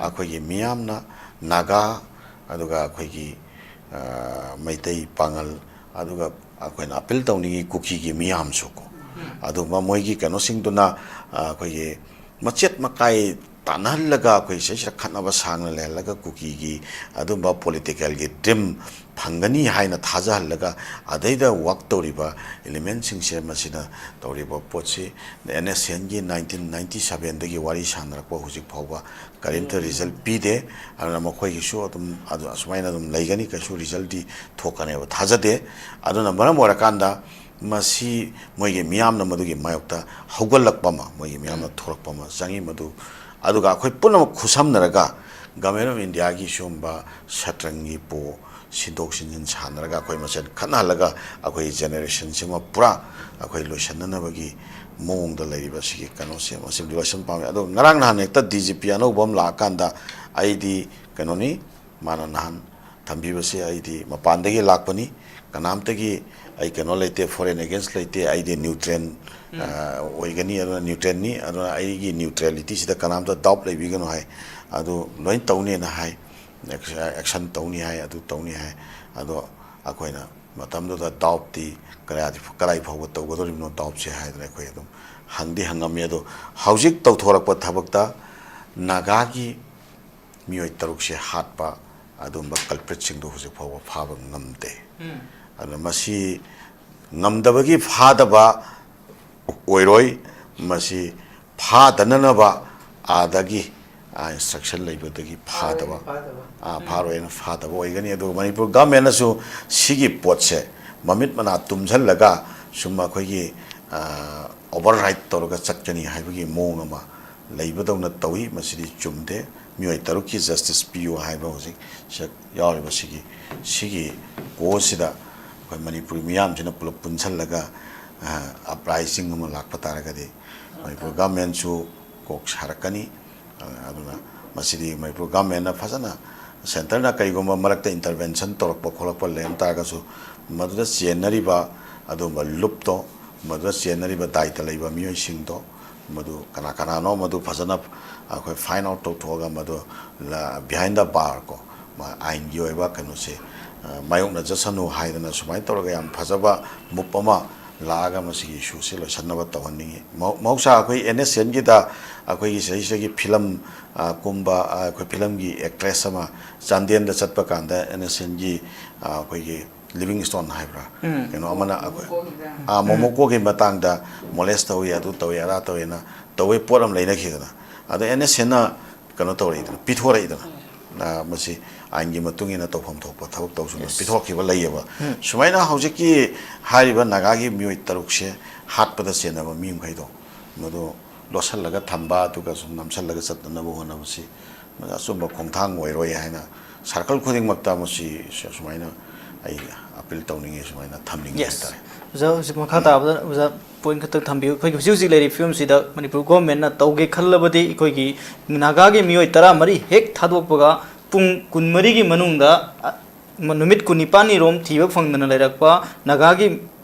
ꯑꯩꯈꯣꯏꯒꯤ ꯃꯤꯌꯥꯝꯅ ꯅꯥꯒꯥ, ꯑꯗꯨꯒ ꯑꯩꯈꯣꯏꯒꯤ, ꯑ, ꯃꯩꯇꯩ ꯄꯥꯉꯜ, ꯑꯗꯨꯒ ꯑꯩꯈꯣꯏꯅ ꯑꯄꯤꯜ ꯇꯧꯅꯤꯡꯉꯤ ꯀꯨꯀꯤꯒꯤ ꯃꯤꯌꯥꯝꯁꯨ ꯀꯣ꯫ ꯑꯗꯨꯒꯨꯝꯕ ꯃꯣꯏꯒꯤ ꯀꯩꯅꯣꯁꯤꯡꯗꯨꯅ, ꯑ, ꯑꯩꯈꯣꯏꯒꯤ ꯃꯆꯦꯠ ꯃꯀꯥꯏ ꯇꯥꯟꯅꯍꯜꯂꯒ, ꯑꯩꯈꯣꯏ ꯁꯤꯁꯤꯗ ꯈꯠꯅꯕ ꯁꯥꯡꯅ ꯂꯩꯍꯜꯂꯒ, ꯀꯨꯀꯤꯒꯤ ꯑꯗꯨꯝꯕ ꯄꯣꯂꯤꯇꯤꯀꯦꯜꯒꯤ ꯗ꯭ꯔꯤꯝ ꯐꯪꯒꯅꯤ ꯍꯥꯏꯅ ꯊꯥꯖꯍꯜꯂꯒ, ꯑꯗꯩꯗ ꯋꯥꯛ ꯇꯧꯔꯤꯕ ꯏꯂꯤꯃꯦꯟꯁꯤꯡꯁꯦ ꯃꯁꯤꯅ ꯇꯧꯔꯤꯕ ꯄꯣꯠꯁꯤ ꯑꯦꯟ ꯑꯦꯁ ꯑꯦꯟꯒꯤ ꯅꯥꯏꯟꯇꯤꯟ ꯅꯥꯏꯟꯇꯤ ꯁꯕꯦꯟꯗꯒꯤ ꯋꯥꯔꯤ ꯁꯥꯟꯅꯔꯛꯄ ꯍꯧꯖꯤꯛ ꯐꯥꯎꯕ ꯀꯔꯤꯝꯇ ꯔꯤꯖꯜ ꯄꯤꯗꯦ꯫ ꯑꯗꯨꯅ ꯃꯈꯣꯏꯒꯤꯁꯨ ꯑꯗꯨꯝ ꯑꯗꯨ ꯑꯁꯨꯃꯥꯏꯅ ꯑꯗꯨꯝ ꯂꯩꯒꯅꯤ, ꯀꯩꯁꯨ ꯔꯤꯖꯜꯗꯤ ꯊꯣꯛꯀꯅꯦꯕ ꯊꯥꯖꯗꯦ꯫ ꯑꯗꯨꯅ ꯃꯔꯝ ꯑꯣꯏꯔꯀꯥꯟꯗ ꯃꯁꯤ ꯃꯣꯏꯒꯤ ꯃꯤꯌꯥꯝꯅ ꯃꯗꯨꯒꯤ ꯃꯥꯌꯣꯛꯇ ꯍꯧꯒꯠꯂꯛꯄ ꯑꯃ, ꯃꯣꯏꯒꯤ ꯃꯤꯌꯥꯝꯅ ꯊꯣꯔꯛꯄ ꯑꯃ ꯆꯪꯉꯤ꯫ ꯃꯗꯨ, ꯑꯗꯨꯒ ꯑꯩꯈꯣꯏ ꯄꯨꯝꯅꯃꯛ ꯈꯨꯠꯁꯝꯅꯔꯒ ꯒꯚꯔꯟꯃꯦꯟ ꯑꯣꯐ ꯏꯟꯗꯤꯌꯥꯒꯤ ꯁꯤꯒꯨꯝꯕ ꯁꯇ꯭ꯔꯪꯒꯤ ꯄꯣ ꯁꯤꯟꯗꯣꯛ ꯁꯤꯟꯖꯤꯟ ꯁꯥꯟꯅꯔꯒ ꯑꯩꯈꯣꯏ ꯃꯁꯦꯟ ꯈꯠꯅꯍꯜꯂꯒ ꯑꯩꯈꯣꯏ ꯖꯦꯅꯦꯔꯦꯁꯟꯁꯤꯃ ꯄꯨꯔꯥ ꯑꯩꯈꯣꯏ ꯂꯣꯏꯁꯤꯟꯅꯅꯕꯒꯤ ꯃꯑꯣꯡꯗ ꯂꯩꯔꯤꯕ ꯁꯤꯒꯤ ꯀꯩꯅꯣꯁꯦ, ꯃꯁꯤꯃꯗꯤ ꯂꯣꯏꯁꯤꯟ ꯄꯥꯝꯃꯤ꯫ ꯑꯗꯣ ꯉꯔꯥꯡ ꯅꯍꯥꯟ ꯍꯦꯛꯇ ꯗꯤ ꯖꯤ ꯄꯤ ꯑꯅꯧꯕ ꯑꯃ ꯂꯥꯛꯑꯀꯥꯟꯗ ꯑꯩꯗꯤ ꯀꯩꯅꯣꯅꯤ, ꯃꯥꯅ ꯅꯍꯥꯟ ꯊꯝꯕꯤꯕꯁꯦ ꯑꯩꯗꯤ ꯃꯄꯥꯟꯗꯒꯤ ꯂꯥꯛꯄꯅꯤ, ꯀꯅꯥꯝꯇꯒꯤ ꯑꯩ ꯀꯩꯅꯣ ꯂꯩꯇꯦ, ꯐꯣꯔꯦꯟ ꯑꯦꯒꯦꯟꯁ ꯂꯩꯇꯦ, ꯑꯩꯗꯤ ꯅ꯭ꯌꯨꯇ꯭ꯔꯦꯟ, ꯑ, ꯑꯣꯏꯒꯅꯤ, ꯑꯗꯨꯅ ꯅ꯭ꯌꯨꯇ꯭ꯔꯦꯟꯅꯤ, ꯑꯗꯨꯅ ꯑꯩꯒꯤ ꯅ꯭ꯌꯨꯇ꯭ꯔꯦꯂꯤꯇꯤꯁꯤꯗ ꯀꯅꯥꯝꯇ ꯗꯥꯎꯠ ꯂꯩꯕꯤꯒꯅꯨ ꯍꯥꯏ꯫ ꯑꯗꯨ ꯂꯣꯏ ꯇꯧꯅꯦꯅ ꯍꯥꯏ, ꯑꯦꯛꯁ-, ꯑꯦꯛꯁꯟ ꯇꯧꯅꯤ ꯍꯥꯏ, ꯑꯗꯨ ꯇꯧꯅꯤ ꯍꯥꯏ꯫ ꯑꯗꯣ ꯑꯩꯈꯣꯏꯅ ꯃꯇꯝꯗꯨꯗ ꯗꯥꯎꯠꯇꯤ ꯀꯗꯥꯏ, ꯀꯗꯥꯏ ꯐꯥꯎꯕ ꯇꯧꯒꯗꯧꯔꯤꯕꯅꯣ ꯗꯥꯎꯠꯁꯦ ꯍꯥꯏꯗꯅ ꯑꯩꯈꯣꯏ ꯑꯗꯨꯝ ꯍꯪꯗꯤ ꯍꯪꯉꯝꯃꯤ꯫ ꯑꯗꯣ ꯍꯧꯖꯤꯛ ꯇꯧꯊꯣꯔꯛꯄ ꯊꯕꯛꯇ ꯅꯥꯒꯥꯒꯤ ꯃꯤꯑꯣꯏ ꯇꯔꯨꯛꯁꯦ ꯍꯥꯠꯄ, ꯑꯗꯨꯝꯕ ꯀꯜꯄ꯭ꯔꯤꯠꯁꯤꯡꯗꯣ ꯍꯧꯖꯤꯛ ꯐꯥꯎꯕ ꯐꯥꯕ ꯉꯝꯗꯦ꯫ ꯑꯗꯨꯅ ꯃꯁꯤ ꯉꯝꯗꯕꯒꯤ ꯐꯥꯗꯕ ꯑꯣꯏꯔꯣꯏ, ꯃꯁꯤ ꯐꯥꯗꯅꯅꯕ ꯑꯥꯗꯒꯤ, ꯑ, ꯏꯟꯁꯇ꯭ꯔꯛꯁꯟ ꯂꯩꯕꯗꯒꯤ ꯐꯥꯗꯕ, ꯐꯥꯔꯣꯏꯅ ꯐꯥꯗꯕ꯫ ꯑ, ꯐꯥꯔꯣꯏꯅ ꯐꯥꯗꯕ ꯑꯣꯏꯒꯅꯤ꯫ ꯑꯗꯨꯒ ꯃꯅꯤꯄꯨꯔ ꯒꯚꯔꯟꯃꯦꯟꯅꯁꯨ ꯁꯤꯒꯤ ꯄꯣꯠꯁꯦ ꯃꯃꯤꯠ ꯃꯅꯥ ꯇꯨꯝꯁꯤꯜꯂꯒ ꯁꯨꯝ ꯑꯩꯈꯣꯏꯒꯤ, ꯑꯣꯚꯔ ꯔꯥꯏꯠ ꯇꯧꯔꯒ ꯆꯠꯀꯅꯤ ꯍꯥꯏꯕꯒꯤ ꯃꯑꯣꯡ ꯑꯃ ꯂꯩꯕꯗꯧꯅ ꯇꯧꯏ꯫ ꯃꯁꯤꯗꯤ ꯆꯨꯝꯗꯦ꯫ ꯃꯤꯑꯣꯏ ꯇꯔꯨꯛꯀꯤ ꯖꯁꯇꯤꯁ ꯄꯤꯌꯨ ꯍꯥꯏꯕ ꯍꯧꯖꯤꯛ ꯁꯛ ꯌꯥꯎꯔꯤꯕ ꯁꯤꯒꯤ ꯁꯤꯒꯤ ꯀꯣꯁꯁꯤꯗ ꯑꯩꯈꯣꯏ ꯃꯅꯤꯄꯨꯔꯤ ꯃꯤꯌꯥꯝꯁꯤꯅ ꯄꯨꯂꯞ ꯄꯨꯟꯁꯤꯜꯂꯒ ꯑꯞꯔꯥꯏꯁꯤꯡ ꯑꯃ ꯂꯥꯛꯄ ꯇꯥꯔꯒꯗꯤ ꯃꯅꯤꯄꯨꯔ ꯒꯃꯦꯟꯁꯨ ꯀꯣꯛ ꯁꯥꯔꯛꯀꯅꯤ꯫ ꯑꯗꯨꯅ ꯃꯁꯤꯗꯤ ꯃꯅꯤꯄꯨꯔ ꯒꯃꯦꯟꯅ ꯐꯖꯅ, ꯁꯦꯟꯇꯔꯅ ꯀꯔꯤꯒꯨꯝꯕ ꯃꯔꯛꯇ ꯏꯟꯇꯔꯚꯦꯟꯁꯟ ꯇꯧꯔꯛꯄ ꯈꯣꯠꯂꯛꯄ ꯂꯩꯔꯝ ꯇꯥꯔꯒꯁꯨ, ꯃꯗꯨꯗ ꯆꯦꯟꯅꯔꯤꯕ ꯑꯗꯨꯒꯨꯝꯕ ꯂꯨꯞꯇꯣ, ꯃꯗꯨꯗ ꯆꯦꯟꯅꯔꯤꯕ ꯗꯥꯏꯇ ꯂꯩꯕ ꯃꯤꯑꯣꯏꯁꯤꯡꯗꯣ, ꯃꯗꯨ ꯀꯅꯥ ꯀꯅꯥꯅꯣ, ꯃꯗꯨ ꯐꯖꯅ ꯑꯩꯈꯣꯏ ꯐꯥꯏꯟ ꯑꯥꯎꯠ ꯇꯧꯊꯣꯛꯑꯒ ꯃꯗꯨ behind the bar ꯀꯣ, ꯃꯥ ꯑꯥꯏꯟꯒꯤ ꯑꯣꯏꯕ ꯀꯩꯅꯣꯁꯦ, ꯑ, ꯃꯥꯌꯣꯛꯅꯖꯁꯅꯨ ꯍꯥꯏꯗꯅ ꯁꯨꯃꯥꯏꯅ ꯇꯧꯔꯒ ꯌꯥꯝ ꯐꯖꯕ ꯃꯨꯞ ꯑꯃ ꯂꯥꯛꯑꯒ ꯃꯁꯤꯒꯤ ꯏꯁꯨꯁꯦ ꯂꯣꯏꯁꯤꯟꯅꯕ ꯇꯧꯍꯟꯅꯤꯡꯉꯤ꯫ ꯃꯍꯧ-, ꯃꯍꯧꯁꯥ ꯑꯩꯈꯣꯏ ꯑꯦꯟ ꯑꯦꯁ ꯑꯦꯟꯒꯤꯗ ꯑꯩꯈꯣꯏꯒꯤ ꯁꯤꯗꯩꯁꯤꯗꯒꯤ ꯐꯤꯂꯝ, ꯑ, ꯀꯨꯝꯕ, ꯑ, ꯑꯩꯈꯣꯏ ꯐꯤꯂꯝꯒꯤ ꯑꯦꯛꯇ꯭ꯔꯦꯁ ꯑꯃ ꯆꯥꯟꯗꯦꯜꯗ ꯆꯠꯄ ꯀꯥꯟꯗ ꯑꯦꯟ ꯑꯦꯁ ꯑꯦꯟꯒꯤ, ꯑ, ꯑꯩꯈꯣꯏꯒꯤ ꯂꯤꯚꯤꯡꯁ꯭ꯇꯣꯟ ꯍꯥꯏꯕ꯭ꯔꯥ, ꯎꯝ꯫ ꯀꯩꯅꯣ ꯑꯃꯅ ꯑꯩꯈꯣꯏ, ꯃꯣꯃꯣꯀꯣꯒꯤ꯫ ꯑ, ꯃꯣꯃꯣꯀꯣꯒꯤ ꯃꯇꯥꯡꯗ ꯃꯣꯂꯦꯁ ꯇꯧꯏ, ꯑꯗꯨ ꯇꯧꯏ, ꯑꯗꯥ ꯇꯧꯏꯅ ꯇꯧꯋꯦ, ꯄꯣꯠ ꯑꯃ ꯂꯩꯅꯈꯤꯗꯅ꯫ ꯑꯗꯣ ꯑꯦꯟ ꯑꯦꯁ ꯑꯦꯟꯅ ꯀꯩꯅꯣ ꯇꯧꯔꯛꯏꯗꯅ, ꯄꯤꯊꯣꯔꯛꯏꯗꯅ꯫ ꯑ, ꯃꯁꯤ ꯑꯥꯏꯟꯒꯤ ꯃꯇꯨꯡ ꯏꯟꯅ ꯇꯧꯐꯝ ꯊꯣꯛꯄ ꯊꯕꯛ ꯇꯧꯁꯅꯨ, ꯌꯦꯁ꯫ ꯄꯤꯊꯣꯛꯈꯤꯕ ꯂꯩꯌꯦꯕ꯫ ꯎꯝ꯫ ꯁꯨꯃꯥꯏꯅ ꯍꯧꯖꯤꯛꯀꯤ ꯍꯥꯏꯔꯤꯕ ꯅꯥꯒꯥꯒꯤ ꯃꯤꯑꯣꯏ ꯇꯔꯨꯛꯁꯦ ꯍꯥꯠꯄꯗ ꯆꯦꯟꯅꯕ ꯃꯤ ꯃꯈꯩꯗꯣ, ꯃꯗꯨ ꯂꯣꯠꯁꯤꯜꯂꯒ ꯊꯝꯕ, ꯑꯗꯨꯒ ꯁꯨꯝ ꯅꯝꯁꯤꯜꯂꯒ ꯆꯠꯅꯅꯕ ꯍꯣꯠꯅꯕꯁꯤ ꯃꯗꯨ ꯑꯆꯨꯝꯕ ꯈꯣꯡꯊꯥꯡ ꯑꯣꯏꯔꯣꯏ ꯍꯥꯏꯅ ꯁꯥꯔꯀꯜ ꯈꯨꯗꯤꯡꯃꯛꯇ ꯃꯁꯤ ꯁꯨꯃꯥꯏꯅ ꯑꯩ ꯑꯄꯤꯜ ꯇꯧꯅꯤꯡꯉꯤ, ꯁꯨꯃꯥꯏꯅ ꯊꯝꯅꯤꯡꯉꯤ ꯌꯦꯁ꯫ ꯍꯥꯏꯇꯥꯔꯦ꯫ ꯑꯣꯖꯥ, ꯍꯧꯖꯤꯛ ꯃꯈꯥ ꯇꯥꯕꯗ ꯑꯣꯖꯥ ꯄꯣꯏꯟ ꯈꯛꯇꯪ ꯊꯝꯕꯤꯌꯨ꯫ ꯑꯩꯈꯣꯏꯒꯤ ꯍꯧꯖꯤꯛ ꯍꯧꯖꯤꯛ ꯂꯩꯔꯤꯕ ꯐꯤꯕꯝꯁꯤꯗ ꯃꯅꯤꯄꯨꯔ ꯒꯣꯔꯃꯦꯟꯅ ꯇꯧꯒꯦ ꯈꯜꯂꯕꯗꯤ ꯑꯩꯈꯣꯏꯒꯤ ꯅꯥꯒꯥꯒꯤ ꯃꯤꯑꯣꯏ ꯇꯔꯥꯃꯔꯤ ꯍꯦꯛ ꯊꯥꯗꯣꯛꯄꯒ ꯄꯨꯡ ꯀꯨꯟꯃꯔꯤꯒꯤ ꯃꯅꯨꯡꯗ, ꯑ, ꯅꯨꯃꯤꯠ ꯀꯨꯟꯅꯤꯄꯥꯜꯅꯤ ꯔꯣꯝ ꯊꯤꯕ ꯐꯪꯗꯅ ꯂꯩꯔꯛꯄ ꯅꯥꯒꯥꯒꯤ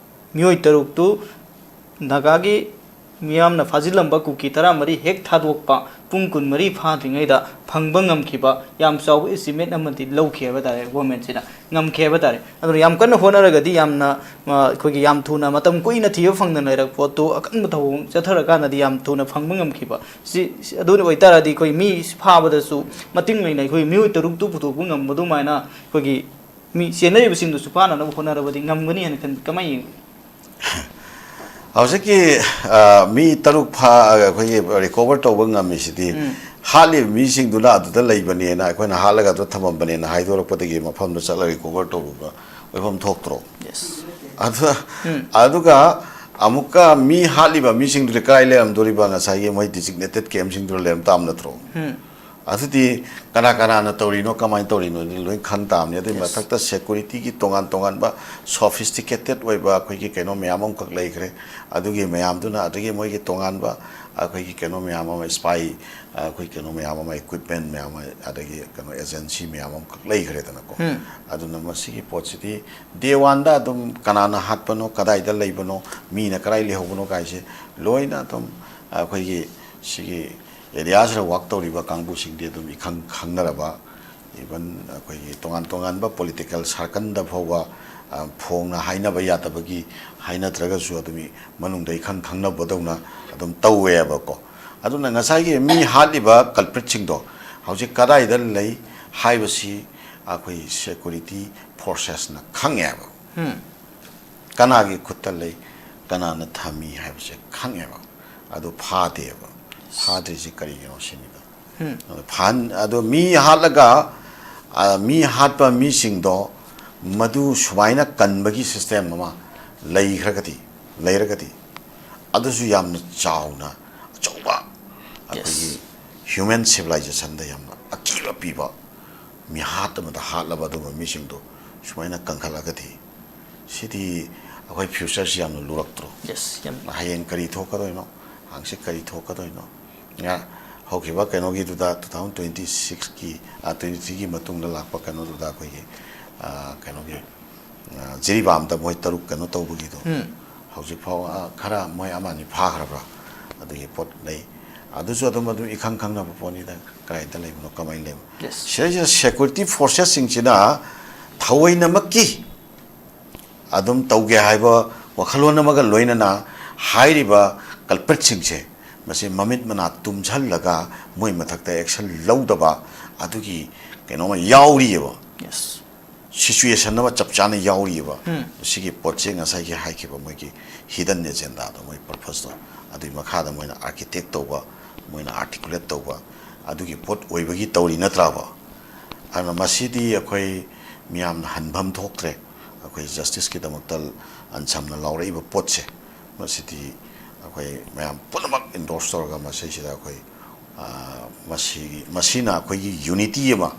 ꯃꯤꯑꯣꯏ ꯇꯔꯨꯛꯇꯨ ꯅꯥꯒꯥꯒꯤ ꯃꯤꯌꯥꯝꯅ ꯐꯥꯖꯤꯜꯂꯝꯕ ꯀꯨꯀꯤ ꯇꯔꯥꯃꯔꯤ ꯍꯦꯛ ꯊꯥꯗꯣꯛꯄ ꯄꯨꯡ ꯀꯨꯟꯃꯔꯤ ꯐꯥꯗ꯭ꯔꯤꯉꯩꯗ ꯐꯪꯕ ꯉꯝꯈꯤꯕ ꯌꯥꯝ ꯆꯥꯎꯕ ꯑꯦꯆꯤꯞꯃꯦꯟ ꯑꯃꯗꯤ ꯂꯧꯈꯤ ꯍꯥꯏꯕ ꯇꯥꯔꯦ, ꯒꯣꯔꯃꯦꯟꯁꯤꯅ ꯉꯝꯈꯤ ꯍꯥꯏꯕ ꯇꯥꯔꯦ꯫ ꯑꯗꯨꯅ ꯌꯥꯝ ꯀꯟꯅ ꯍꯣꯠꯅꯔꯒꯗꯤ ꯌꯥꯝꯅ, ꯑ, ꯑꯩꯈꯣꯏꯒꯤ ꯌꯥꯝ ꯊꯨꯅ ꯃꯇꯝ ꯀꯨꯏꯅ ꯊꯤꯕ ꯐꯪꯗꯅ ꯂꯩꯔꯛꯄ ꯄꯣꯠꯇꯨ ꯑꯀꯟꯕ ꯊꯧꯑꯣꯡ ꯆꯠꯊꯔꯀꯥꯟꯗꯗꯤ ꯌꯥꯝ ꯊꯨꯅ ꯐꯪꯕ ꯉꯝꯈꯤꯕ꯫ ꯁꯤ, ꯁꯤ, ꯑꯗꯨ ꯑꯣꯏꯇꯥꯔꯗꯤ ꯑꯩꯈꯣꯏ ꯃꯤ ꯐꯥꯕꯗꯁꯨ ꯃꯇꯤꯡ ꯂꯩꯅ ꯑꯩꯈꯣꯏ ꯃꯤꯑꯣꯏ ꯇꯔꯨꯛꯇꯨ ꯄꯨꯊꯣꯛꯄ ꯉꯝꯕ ꯑꯗꯨꯃꯥꯏꯅ ꯑꯩꯈꯣꯏꯒꯤ ꯃꯤ ꯆꯦꯟꯅꯔꯤꯕꯁꯤꯡꯗꯨꯁꯨ ꯐꯥꯅꯅꯕ ꯍꯣꯠꯅꯔꯕꯗꯤ ꯉꯝꯒꯅꯤ ꯍꯥꯏꯅ ꯈꯟ-, ꯀꯃꯥꯏꯅ ꯌꯦꯡꯕꯤ? ꯍꯧꯖꯤꯛꯀꯤ, ꯑ, ꯃꯤ ꯇꯔꯨꯛ ꯐꯥ-, ꯑꯩꯈꯣꯏꯒꯤ ꯔꯤꯀꯣꯚꯔ ꯇꯧꯕ ꯉꯝꯃꯤꯁꯤꯗꯤ, ꯎꯝ꯫ ꯍꯥꯠꯂꯤꯕ ꯃꯤꯁꯤꯡꯗꯨꯅ ꯑꯗꯨꯗ ꯂꯩꯕꯅꯦꯅ, ꯑꯩꯈꯣꯏꯅ ꯍꯥꯠꯂꯒ ꯑꯗꯨꯗ ꯊꯝꯃꯝꯕꯅꯦꯅ ꯍꯥꯏꯗꯣꯔꯛꯄꯗꯒꯤ ꯃꯐꯝꯗ ꯆꯠꯂꯒ ꯔꯤꯀꯣꯚꯔ ꯇꯧꯔꯨꯕ ꯑꯣꯏꯐꯝ ꯊꯣꯛꯇ꯭ꯔꯣ? ꯌꯦꯁ꯫ ꯑꯗꯨ, ꯎꯝ꯫ ꯑꯗꯨꯒ ꯑꯃꯨꯛꯀ ꯃꯤ ꯍꯥꯠꯂꯤꯕ ꯃꯤꯁꯤꯡꯗꯨꯗꯤ ꯀꯗꯥꯏ ꯂꯩꯔꯝꯗꯣꯔꯤꯕ? ꯉꯁꯥꯏꯒꯤ ꯃꯣꯏ designated campꯁꯤꯡꯗꯨꯗ ꯂꯩꯔꯝ ꯇꯥꯕ ꯅꯠꯇ꯭ꯔꯣ? ꯑꯗꯨꯗꯤ ꯀꯅꯥ ꯀꯅꯥꯅ ꯇꯧꯔꯤꯅꯣ, ꯀꯃꯥꯏꯅ ꯇꯧꯔꯤꯅꯣ, ꯑꯗꯨꯗꯤ ꯂꯣꯏ ꯈꯪ ꯇꯥꯕꯅꯤ꯫ ꯑꯗꯨꯒꯤ Yes. ꯃꯊꯛꯇ securityꯒꯤ ꯇꯣꯉꯥꯟ ꯇꯣꯉꯥꯟꯕ sophisticated ꯑꯣꯏꯕ ꯑꯩꯈꯣꯏꯒꯤ ꯀꯩꯅꯣ ꯃꯌꯥꯝ ꯑꯃꯈꯛ ꯂꯩꯈ꯭ꯔꯦ꯫ ꯑꯗꯨꯒꯤ ꯃꯌꯥꯝꯗꯨꯅ, ꯑꯗꯒꯤ ꯃꯣꯏꯒꯤ ꯇꯣꯉꯥꯟꯕ ꯑꯩꯈꯣꯏꯒꯤ ꯀꯩꯅꯣ ꯃꯌꯥꯝ ꯑꯃ, spy, ꯑꯩꯈꯣꯏ ꯀꯩꯅꯣ ꯃꯌꯥꯝ ꯑꯃ, equipment ꯃꯌꯥꯝ ꯑꯃ, ꯑꯗꯒꯤ ꯀꯩꯅꯣ agency ꯃꯌꯥꯝ ꯑꯃꯈꯛ ꯂꯩꯈ꯭ꯔꯦꯗꯅꯀꯣ꯫ ꯑꯗꯨꯅ ꯃꯁꯤꯒꯤ ꯄꯣꯠꯁꯤꯗꯤ day oneꯗ ꯑꯗꯨꯝ ꯀꯅꯥꯅ ꯍꯥꯠꯄꯅꯣ, ꯀꯗꯥꯏꯗ ꯂꯩꯕꯅꯣ, ꯃꯤꯅ ꯀꯗꯥꯏ ꯂꯩꯍꯧꯕꯅꯣ ꯀꯥꯏꯁꯦ ꯂꯣꯏꯅ ꯑꯗꯨꯝ ꯑꯩꯈꯣꯏꯒꯤ ꯁꯤꯒꯤ areaꯁꯤꯗ work ꯇꯧꯔꯤꯕ ꯀꯥꯡꯕꯨꯁꯤꯡꯗꯤ ꯑꯗꯨꯝ ꯏꯈꯪ ꯈꯪꯅꯔꯕ, even ꯑꯩꯈꯣꯏꯒꯤ ꯇꯣꯉꯥꯟ ꯇꯣꯉꯥꯟꯕ political circleꯗ ꯐꯥꯎꯕ, ꯑ, ꯐꯣꯡꯅ ꯍꯥꯏꯅꯕ ꯌꯥꯗꯕꯒꯤ ꯍꯥꯏꯅꯗ꯭ꯔꯒꯁꯨ ꯑꯗꯨꯝ ꯃꯅꯨꯡꯗ ꯏꯈꯪ ꯈꯪꯅꯕꯗꯧꯅ ꯑꯗꯨꯝ ꯇꯧꯋꯦꯕꯀꯣ꯫ ꯑꯗꯨꯅ ꯉꯁꯥꯏꯒꯤ ꯃꯤ ꯍꯥꯠꯂꯤꯕ culpritꯁꯤꯡꯗꯣ ꯍꯧꯖꯤꯛ ꯀꯗꯥꯏꯗ ꯂꯩ ꯍꯥꯏꯕꯁꯤ ꯑꯩꯈꯣꯏ security forcesꯅ ꯈꯪꯉꯦꯕ꯫ ꯀꯅꯥꯒꯤ ꯈꯨꯠꯇ ꯂꯩ, ꯀꯅꯥꯅ ꯊꯝꯃꯤ ꯍꯥꯏꯕꯁꯦ ꯈꯪꯉꯦꯕ꯫ ꯑꯗꯨ ꯐꯥꯗꯦꯕ꯫ ꯐꯥꯗ꯭ꯔꯤꯁꯤ ꯀꯔꯤꯒꯤꯅꯣ ꯁꯤꯅꯤꯗ꯫ ꯑꯗꯣ ꯐꯥꯍꯟ-, ꯑꯗꯣ ꯃꯤ ꯍꯥꯠꯂꯒ, ꯑ, ꯃꯤ ꯍꯥꯠꯄ ꯃꯤꯁꯤꯡꯗꯣ ꯃꯗꯨ ꯁꯨꯃꯥꯏꯅ ꯀꯟꯕꯒꯤ system ꯑꯃ ꯂꯩꯈ꯭ꯔꯒꯗꯤ, ꯂꯩꯔꯒꯗꯤ, ꯑꯗꯨꯁꯨ ꯌꯥꯝꯅ ꯆꯥꯎꯅ, ꯑꯆꯧꯕ ꯑꯩꯈꯣꯏꯒꯤ Yes. human civilizationꯗ ꯌꯥꯝꯅ ꯑꯀꯤꯕ ꯄꯤꯕ, ꯃꯤꯍꯥꯠ ꯑꯃꯗ ꯍꯥꯠꯂꯕ ꯑꯗꯨꯒꯨꯝꯕ ꯃꯤꯁꯤꯡꯗꯣ ꯁꯨꯃꯥꯏꯅ ꯀꯟꯈꯠꯂꯒꯗꯤ, ꯁꯤꯗꯤ ꯑꯩꯈꯣꯏ futureꯁꯤ ꯌꯥꯝꯅ ꯂꯨꯔꯛꯇ꯭ꯔꯣ? Yes, ꯌꯥꯝ ꯍꯌꯦꯡ ꯀꯔꯤ ꯊꯣꯛꯀꯗꯣꯏꯅꯣ, ꯍꯪꯆꯤꯠ ꯀꯔꯤ ꯊꯣꯛꯀꯗꯣꯏꯅꯣ? ꯉ-, ꯍꯧꯈꯤꯕ ꯀꯩꯅꯣꯒꯤꯗꯨꯗ, two thousand twenty sixꯀꯤ, ꯑ, twenty threeꯒꯤ ꯃꯇꯨꯡꯗ ꯂꯥꯛꯄ ꯀꯩꯅꯣꯗꯨꯗ ꯑꯩꯈꯣꯏꯒꯤ, ꯑ, ꯀꯩꯅꯣꯒꯤ, ꯑ, ꯖꯤꯔꯤꯕꯥꯝꯗ ꯃꯣꯏ ꯇꯔꯨꯛ ꯀꯩꯅꯣ ꯇꯧꯕꯒꯤꯗꯣ, ꯍꯧꯖꯤꯛ ꯐꯥꯎ, ꯑ, ꯈꯔ ꯃꯣꯏ ꯑꯃ ꯑꯅꯤ ꯐꯥꯈ꯭ꯔꯕ꯭ꯔꯥ? ꯑꯗꯨꯒꯤ ꯄꯣꯠ ꯂꯩ꯫ ꯑꯗꯨꯁꯨ ꯑꯗꯨꯝ, ꯑꯗꯨꯝ ꯏꯈꯪ ꯈꯪꯅꯕ ꯄꯣꯠꯅꯤꯗ, ꯀꯗꯥꯏꯗ ꯂꯩꯕꯅꯣ, ꯀꯃꯥꯏꯅ ꯂꯩꯕꯅꯣ꯫ Yes. ꯁꯤꯗꯩꯁꯤꯗ security forcesꯁꯤꯡꯁꯤꯅ ꯊꯑꯣꯏꯅꯃꯛꯀꯤ ꯑꯗꯨꯝ ꯇꯧꯒꯦ ꯍꯥꯏꯕ ꯋꯥꯈꯜꯂꯣꯟ ꯑꯃꯒ ꯂꯣꯏꯅꯅ ꯍꯥꯏꯔꯤꯕ culpritꯁꯤꯡꯁꯦ, ꯃꯁꯤ ꯃꯃꯤꯠ ꯃꯅꯥ ꯇꯨꯝꯁꯜꯂꯒ ꯃꯣꯏ ꯃꯊꯛꯇ action ꯂꯧꯗꯕ ꯑꯗꯨꯒꯤ ꯀꯩꯅꯣꯝꯃ ꯌꯥꯎꯔꯤꯑꯕ꯫ Yes. Situation ꯑꯃ ꯆꯞ ꯆꯥꯅ ꯌꯥꯎꯔꯤꯑꯕ꯫ ꯁꯤꯒꯤ ꯄꯣꯠꯁꯦ ꯉꯁꯥꯏꯒꯤ ꯍꯥꯏꯈꯤꯕ ꯃꯣꯏꯒꯤ hidden agendaꯗꯣ, ꯃꯣꯏ purposeꯇꯣ, ꯑꯗꯨꯒꯤ ꯃꯈꯥꯗ ꯃꯣꯏꯅ architect ꯇꯧꯕ, ꯃꯣꯏꯅ articulate ꯇꯧꯕ, ꯑꯗꯨꯒꯤ ꯄꯣꯠ ꯑꯣꯏꯕꯒꯤ ꯇꯧꯔꯤ ꯅꯠꯇ꯭ꯔꯥꯕ? ꯑꯗꯨꯅ ꯃꯁꯤꯗꯤ ꯑꯩꯈꯣꯏ ꯃꯤꯌꯥꯝꯅ ꯍꯟꯐꯝ ꯊꯣꯛꯇ꯭ꯔꯦ꯫ ꯑꯩꯈꯣꯏ justiceꯀꯤꯗꯃꯛꯇ ꯑꯟꯁꯝꯅ ꯂꯥꯎꯔꯛꯏꯕ ꯄꯣꯠꯁꯦ, ꯃꯁꯤꯗꯤ ꯑꯩꯈꯣꯏ ꯃꯌꯥꯝ ꯄꯨꯝꯅꯃꯛ endorse ꯇꯧꯔꯒ ꯃꯁꯤꯁꯤꯗ ꯑꯩꯈꯣꯏ, ꯑ, ꯃꯁꯤꯒꯤ, ꯃꯁꯤꯅ ꯑꯩꯈꯣꯏꯒꯤ unity ꯑꯃ,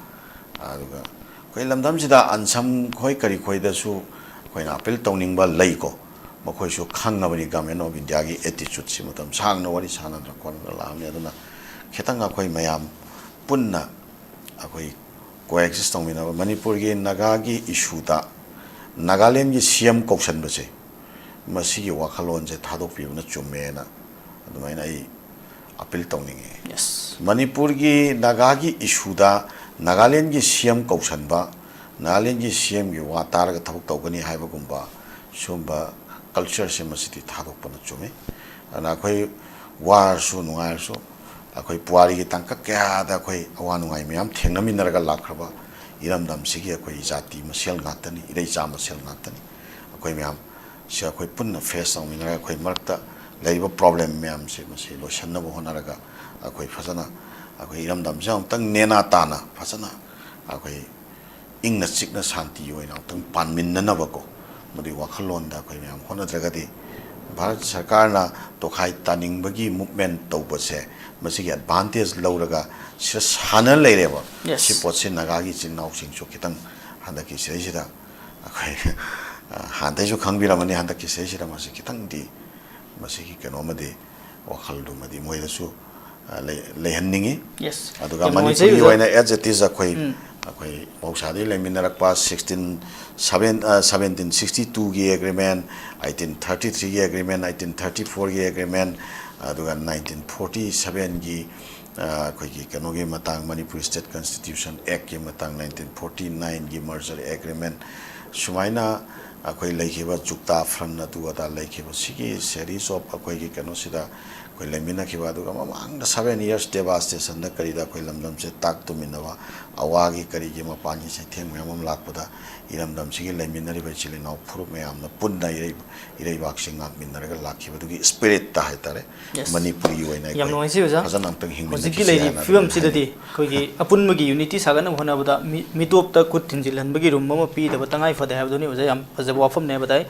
ꯑꯗꯨꯒ ꯑꯩꯈꯣꯏ ꯂꯝꯗꯝꯁꯤꯗ ꯑꯟꯁꯝ ꯈꯣꯏ ꯀꯔꯤ ꯈꯣꯏꯗꯁꯨ ꯑꯩꯈꯣꯏꯅ appeal ꯇꯧꯅꯤꯡꯕ ꯂꯩꯀꯣ꯫ ꯃꯈꯣꯏꯁꯨ ꯈꯪꯉꯕꯅꯤ Government of India ꯒꯤ attitude ꯁꯤ꯫ ꯃꯇꯝ ꯁꯥꯡꯅ ꯋꯥꯔꯤ ꯁꯥꯟꯅꯗꯅ ꯈꯣꯠꯅꯗꯅ ꯂꯥꯛꯑꯕꯅꯤ꯫ ꯑꯗꯨꯅ ꯈꯤꯇꯪ ꯑꯩꯈꯣꯏ ꯃꯌꯥꯝ ꯄꯨꯟꯅ ꯑꯩꯈꯣꯏ coexist ꯇꯧꯃꯤꯟꯅꯕ, ꯃꯅꯤꯄꯨꯔꯒꯤ ꯅꯥꯒꯥꯒꯤ issue ꯗ ꯅꯥꯒꯥꯂꯦꯟꯒꯤ C M ꯀꯧꯁꯟꯕꯁꯦ, ꯃꯁꯤꯒꯤ ꯋꯥꯈꯜꯂꯣꯟꯁꯦ ꯊꯥꯗꯣꯛꯄꯤꯕꯅ ꯆꯨꯝꯃꯦꯅ ꯑꯗꯨꯃꯥꯏꯅ ꯑꯩ appeal ꯇꯧꯅꯤꯡꯉꯤ꯫ Yes. ꯃꯅꯤꯄꯨꯔꯒꯤ ꯅꯥꯒꯥꯒꯤ issue ꯗ ꯅꯥꯒꯥꯂꯦꯟꯒꯤ C M ꯀꯧꯁꯟꯕ, ꯅꯥꯒꯥꯂꯦꯟꯒꯤ C M ꯒꯤ ꯋꯥ ꯇꯥꯔꯒ ꯊꯕꯛ ꯇꯧꯒꯅꯤ ꯍꯥꯏꯕꯒꯨꯝꯕ ꯁꯨꯝꯕ culture ꯁꯦ ꯃꯁꯤꯗꯤ ꯊꯥꯗꯣꯛꯄꯅ ꯆꯨꯝꯃꯤ꯫ ꯑꯗꯨꯅ ꯑꯩꯈꯣꯏ ꯋꯥꯔꯁꯨ ꯅꯨꯡꯉꯥꯏꯔꯁꯨ ꯑꯩꯈꯣꯏ ꯄꯨꯋꯥꯔꯤꯒꯤ ꯇꯥꯡꯀꯛ ꯀꯌꯥꯗ ꯑꯩꯈꯣꯏ ꯑꯋꯥ ꯅꯨꯡꯉꯥꯏ ꯃꯌꯥꯝ ꯊꯦꯡꯅꯃꯤꯟꯅꯔꯒ ꯂꯥꯛꯈ꯭ꯔꯕ ꯏꯔꯝꯗꯝꯁꯤꯒꯤ ꯑꯩꯈꯣꯏ ꯖꯥꯇꯤ ꯃꯁꯦꯜ ꯉꯥꯛꯇꯅꯤ, ꯏꯔꯩꯆꯥ ꯃꯁꯦꯜ ꯉꯥꯛꯇꯅꯤ꯫ ꯑꯩꯈꯣꯏ ꯃꯌꯥꯝ ꯁꯤ ꯑꯩꯈꯣꯏ ꯄꯨꯟꯅ face ꯇꯧꯃꯤꯟꯅꯔꯒ ꯑꯩꯈꯣꯏ ꯃꯔꯛꯇ ꯂꯩꯔꯤꯕ problem ꯃꯌꯥꯝꯁꯦ ꯃꯁꯤ ꯂꯣꯏꯁꯤꯟꯅꯕ ꯍꯣꯠꯅꯔꯒ ꯑꯩꯈꯣꯏ ꯐꯖꯅ ꯑꯩꯈꯣꯏ ꯏꯔꯝꯗꯝꯁꯦ ꯑꯃꯨꯛꯇꯪ ꯅꯦꯅꯥ ꯇꯥꯅ ꯐꯖꯅ ꯑꯩꯈꯣꯏ ꯏꯪꯅ ꯆꯤꯛꯅ ꯁꯥꯟꯇꯤ ꯑꯣꯏꯅ ꯑꯃꯨꯛꯇꯪ ꯄꯥꯟꯃꯤꯟꯅꯅꯕꯀꯣ, ꯃꯗꯨꯒꯤ ꯋꯥꯈꯜꯂꯣꯟꯗ ꯑꯩꯈꯣꯏ ꯃꯌꯥꯝ ꯍꯣꯠꯅꯗ꯭ꯔꯒꯗꯤ ꯚꯥꯔꯠ ꯁꯔꯀꯥꯔꯅ ꯇꯣꯈꯥꯏ ꯇꯥꯅꯤꯡꯕꯒꯤ movement ꯇꯧꯕꯁꯦ ꯃꯁꯤꯒꯤ advantage ꯂꯧꯔꯒ ꯁꯤꯗ ꯁꯥꯟꯅ ꯂꯩꯔꯦꯕ꯫ Yes. ꯁꯤ ꯄꯣꯠꯁꯤ ꯅꯥꯒꯥꯒꯤ ꯏꯆꯤꯟ ꯏꯅꯥꯎꯁꯤꯡꯁꯨ ꯈꯤꯇꯪ ꯍꯟꯗꯛꯀꯤ ꯁꯤꯗꯩꯁꯤꯗ ꯑꯩꯈꯣꯏ, ꯑ, ꯍꯥꯟꯅꯗꯩꯁꯨ ꯈꯪꯕꯤꯔꯝꯃꯅꯤ, ꯍꯟꯗꯛꯀꯤ ꯁꯤꯗꯩꯁꯤꯗ ꯃꯁꯤ ꯈꯤꯇꯪꯗꯤ ꯃꯁꯤꯒꯤ ꯀꯩꯅꯣꯃꯗꯤ ꯋꯥꯈꯜꯗꯨꯃꯗꯤ ꯃꯣꯏꯗꯁꯨ, ꯑ, ꯂꯩ-, ꯂꯩꯍꯟꯅꯤꯡꯉꯤ꯫ Yes. ꯑꯗꯨꯒ ꯌꯥꯝ ꯃꯅꯤꯄꯨꯔꯒꯤ ꯅꯨꯡꯉꯥꯏꯖꯩ, ꯑꯣꯖꯥ꯫ ꯑꯣꯏꯅ as it is ꯑꯩꯈꯣꯏ, ꯎꯝ꯫ ꯑꯩꯈꯣꯏ ꯃꯍꯧꯁꯥꯗꯒꯤ ꯂꯩꯃꯤꯟꯅꯔꯛꯄ sixteen, seven, ꯑ, seventeen sixty two ꯒꯤ agreement, eighteen thirty three ꯒꯤ agreement, eighteen thirty four ꯒꯤ agreement, ꯑꯗꯨꯒ nineteen forty seven ꯒꯤ, ꯑ, ꯑꯩꯈꯣꯏꯒꯤ ꯀꯩꯅꯣꯒꯤ ꯃꯇꯥꯡ, Manipur State Constitution Act ꯀꯤ ꯃꯇꯥꯡ, nineteen forty nine ꯒꯤ merger agreement, ꯁꯨꯃꯥꯏꯅ ꯑꯩꯈꯣꯏ ꯂꯩꯈꯤꯕ ꯆꯨꯛꯇꯥ front ꯑꯗꯨ ꯑꯗꯥ ꯂꯩꯈꯤꯕ ꯁꯤꯒꯤ series of ꯑꯩꯈꯣꯏꯒꯤ ꯀꯩꯅꯣꯁꯤꯗ ꯑꯩꯈꯣꯏ ꯂꯩꯃꯤꯟꯅꯈꯤꯕ, ꯑꯗꯨꯒ ꯃꯃꯥꯡꯗ seven years devastation ꯗ ꯀꯔꯤꯗ ꯑꯩꯈꯣꯏ ꯂꯝꯗꯝꯁꯦ ꯇꯥꯛ ꯇꯨꯝꯃꯤꯟꯅꯕ, ꯑꯋꯥꯒꯤ ꯀꯔꯤꯒꯤ ꯃꯄꯥꯟꯒꯤ ꯆꯩꯊꯦꯡ ꯃꯌꯥꯝ ꯑꯃ ꯂꯥꯛꯄꯗ ꯏꯔꯝꯗꯝꯁꯤꯒꯤ ꯂꯩꯃꯤꯟꯅꯔꯤꯕ ꯏꯆꯤꯜ ꯏꯅꯥꯎ ꯐꯨꯔꯨꯞ ꯃꯌꯥꯝꯅ ꯄꯨꯟꯅ ꯏꯔꯩ-, ꯏꯔꯩꯕꯥꯛꯁꯤ ꯉꯥꯛꯃꯤꯟꯅꯔꯒ ꯂꯥꯛꯈꯤꯕꯗꯨꯒꯤ spirit ꯇ ꯍꯥꯏꯇꯥꯔꯦ꯫ Yes. ꯃꯅꯤꯄꯨꯔꯒꯤ ꯑꯣꯏꯅ ꯌꯥꯝ ꯑꯩꯈꯣꯏ ꯅꯨꯡꯉꯥꯏꯖꯩ, ꯑꯣꯖꯥ꯫ ꯐꯖꯅ ꯑꯝꯇꯪ ꯍꯧꯖꯤꯛꯀꯤ ꯍꯤꯡꯃꯤꯟꯅꯈꯤꯁꯤ ꯂꯩꯔꯤꯕ ꯍꯥꯏꯅ ꯐꯤꯕꯝꯁꯤꯗꯗꯤ ꯍꯥꯏꯅꯤꯡꯉꯤ꯫ ꯑꯩꯈꯣꯏꯒꯤ ꯑꯄꯨꯟꯕꯒꯤ unity ꯁꯥꯒꯠꯅꯕ ꯍꯣꯠꯅꯕꯗ ꯃꯤ-, ꯃꯤꯇꯣꯞꯇ ꯈꯨꯠ ꯊꯤꯟꯖꯤꯜꯍꯟꯕꯒꯤ ꯔꯨꯝ ꯑꯃ ꯄꯤꯗꯕ ꯇꯉꯥꯏ ꯐꯗꯦ ꯍꯥꯏꯕꯗꯨꯅꯤ, ꯑꯣꯖꯥ꯫ ꯌꯥꯝ ꯐꯖꯕ ꯋꯥꯐꯝꯅꯦ ꯍꯥꯏꯕ ꯇꯥꯏ꯫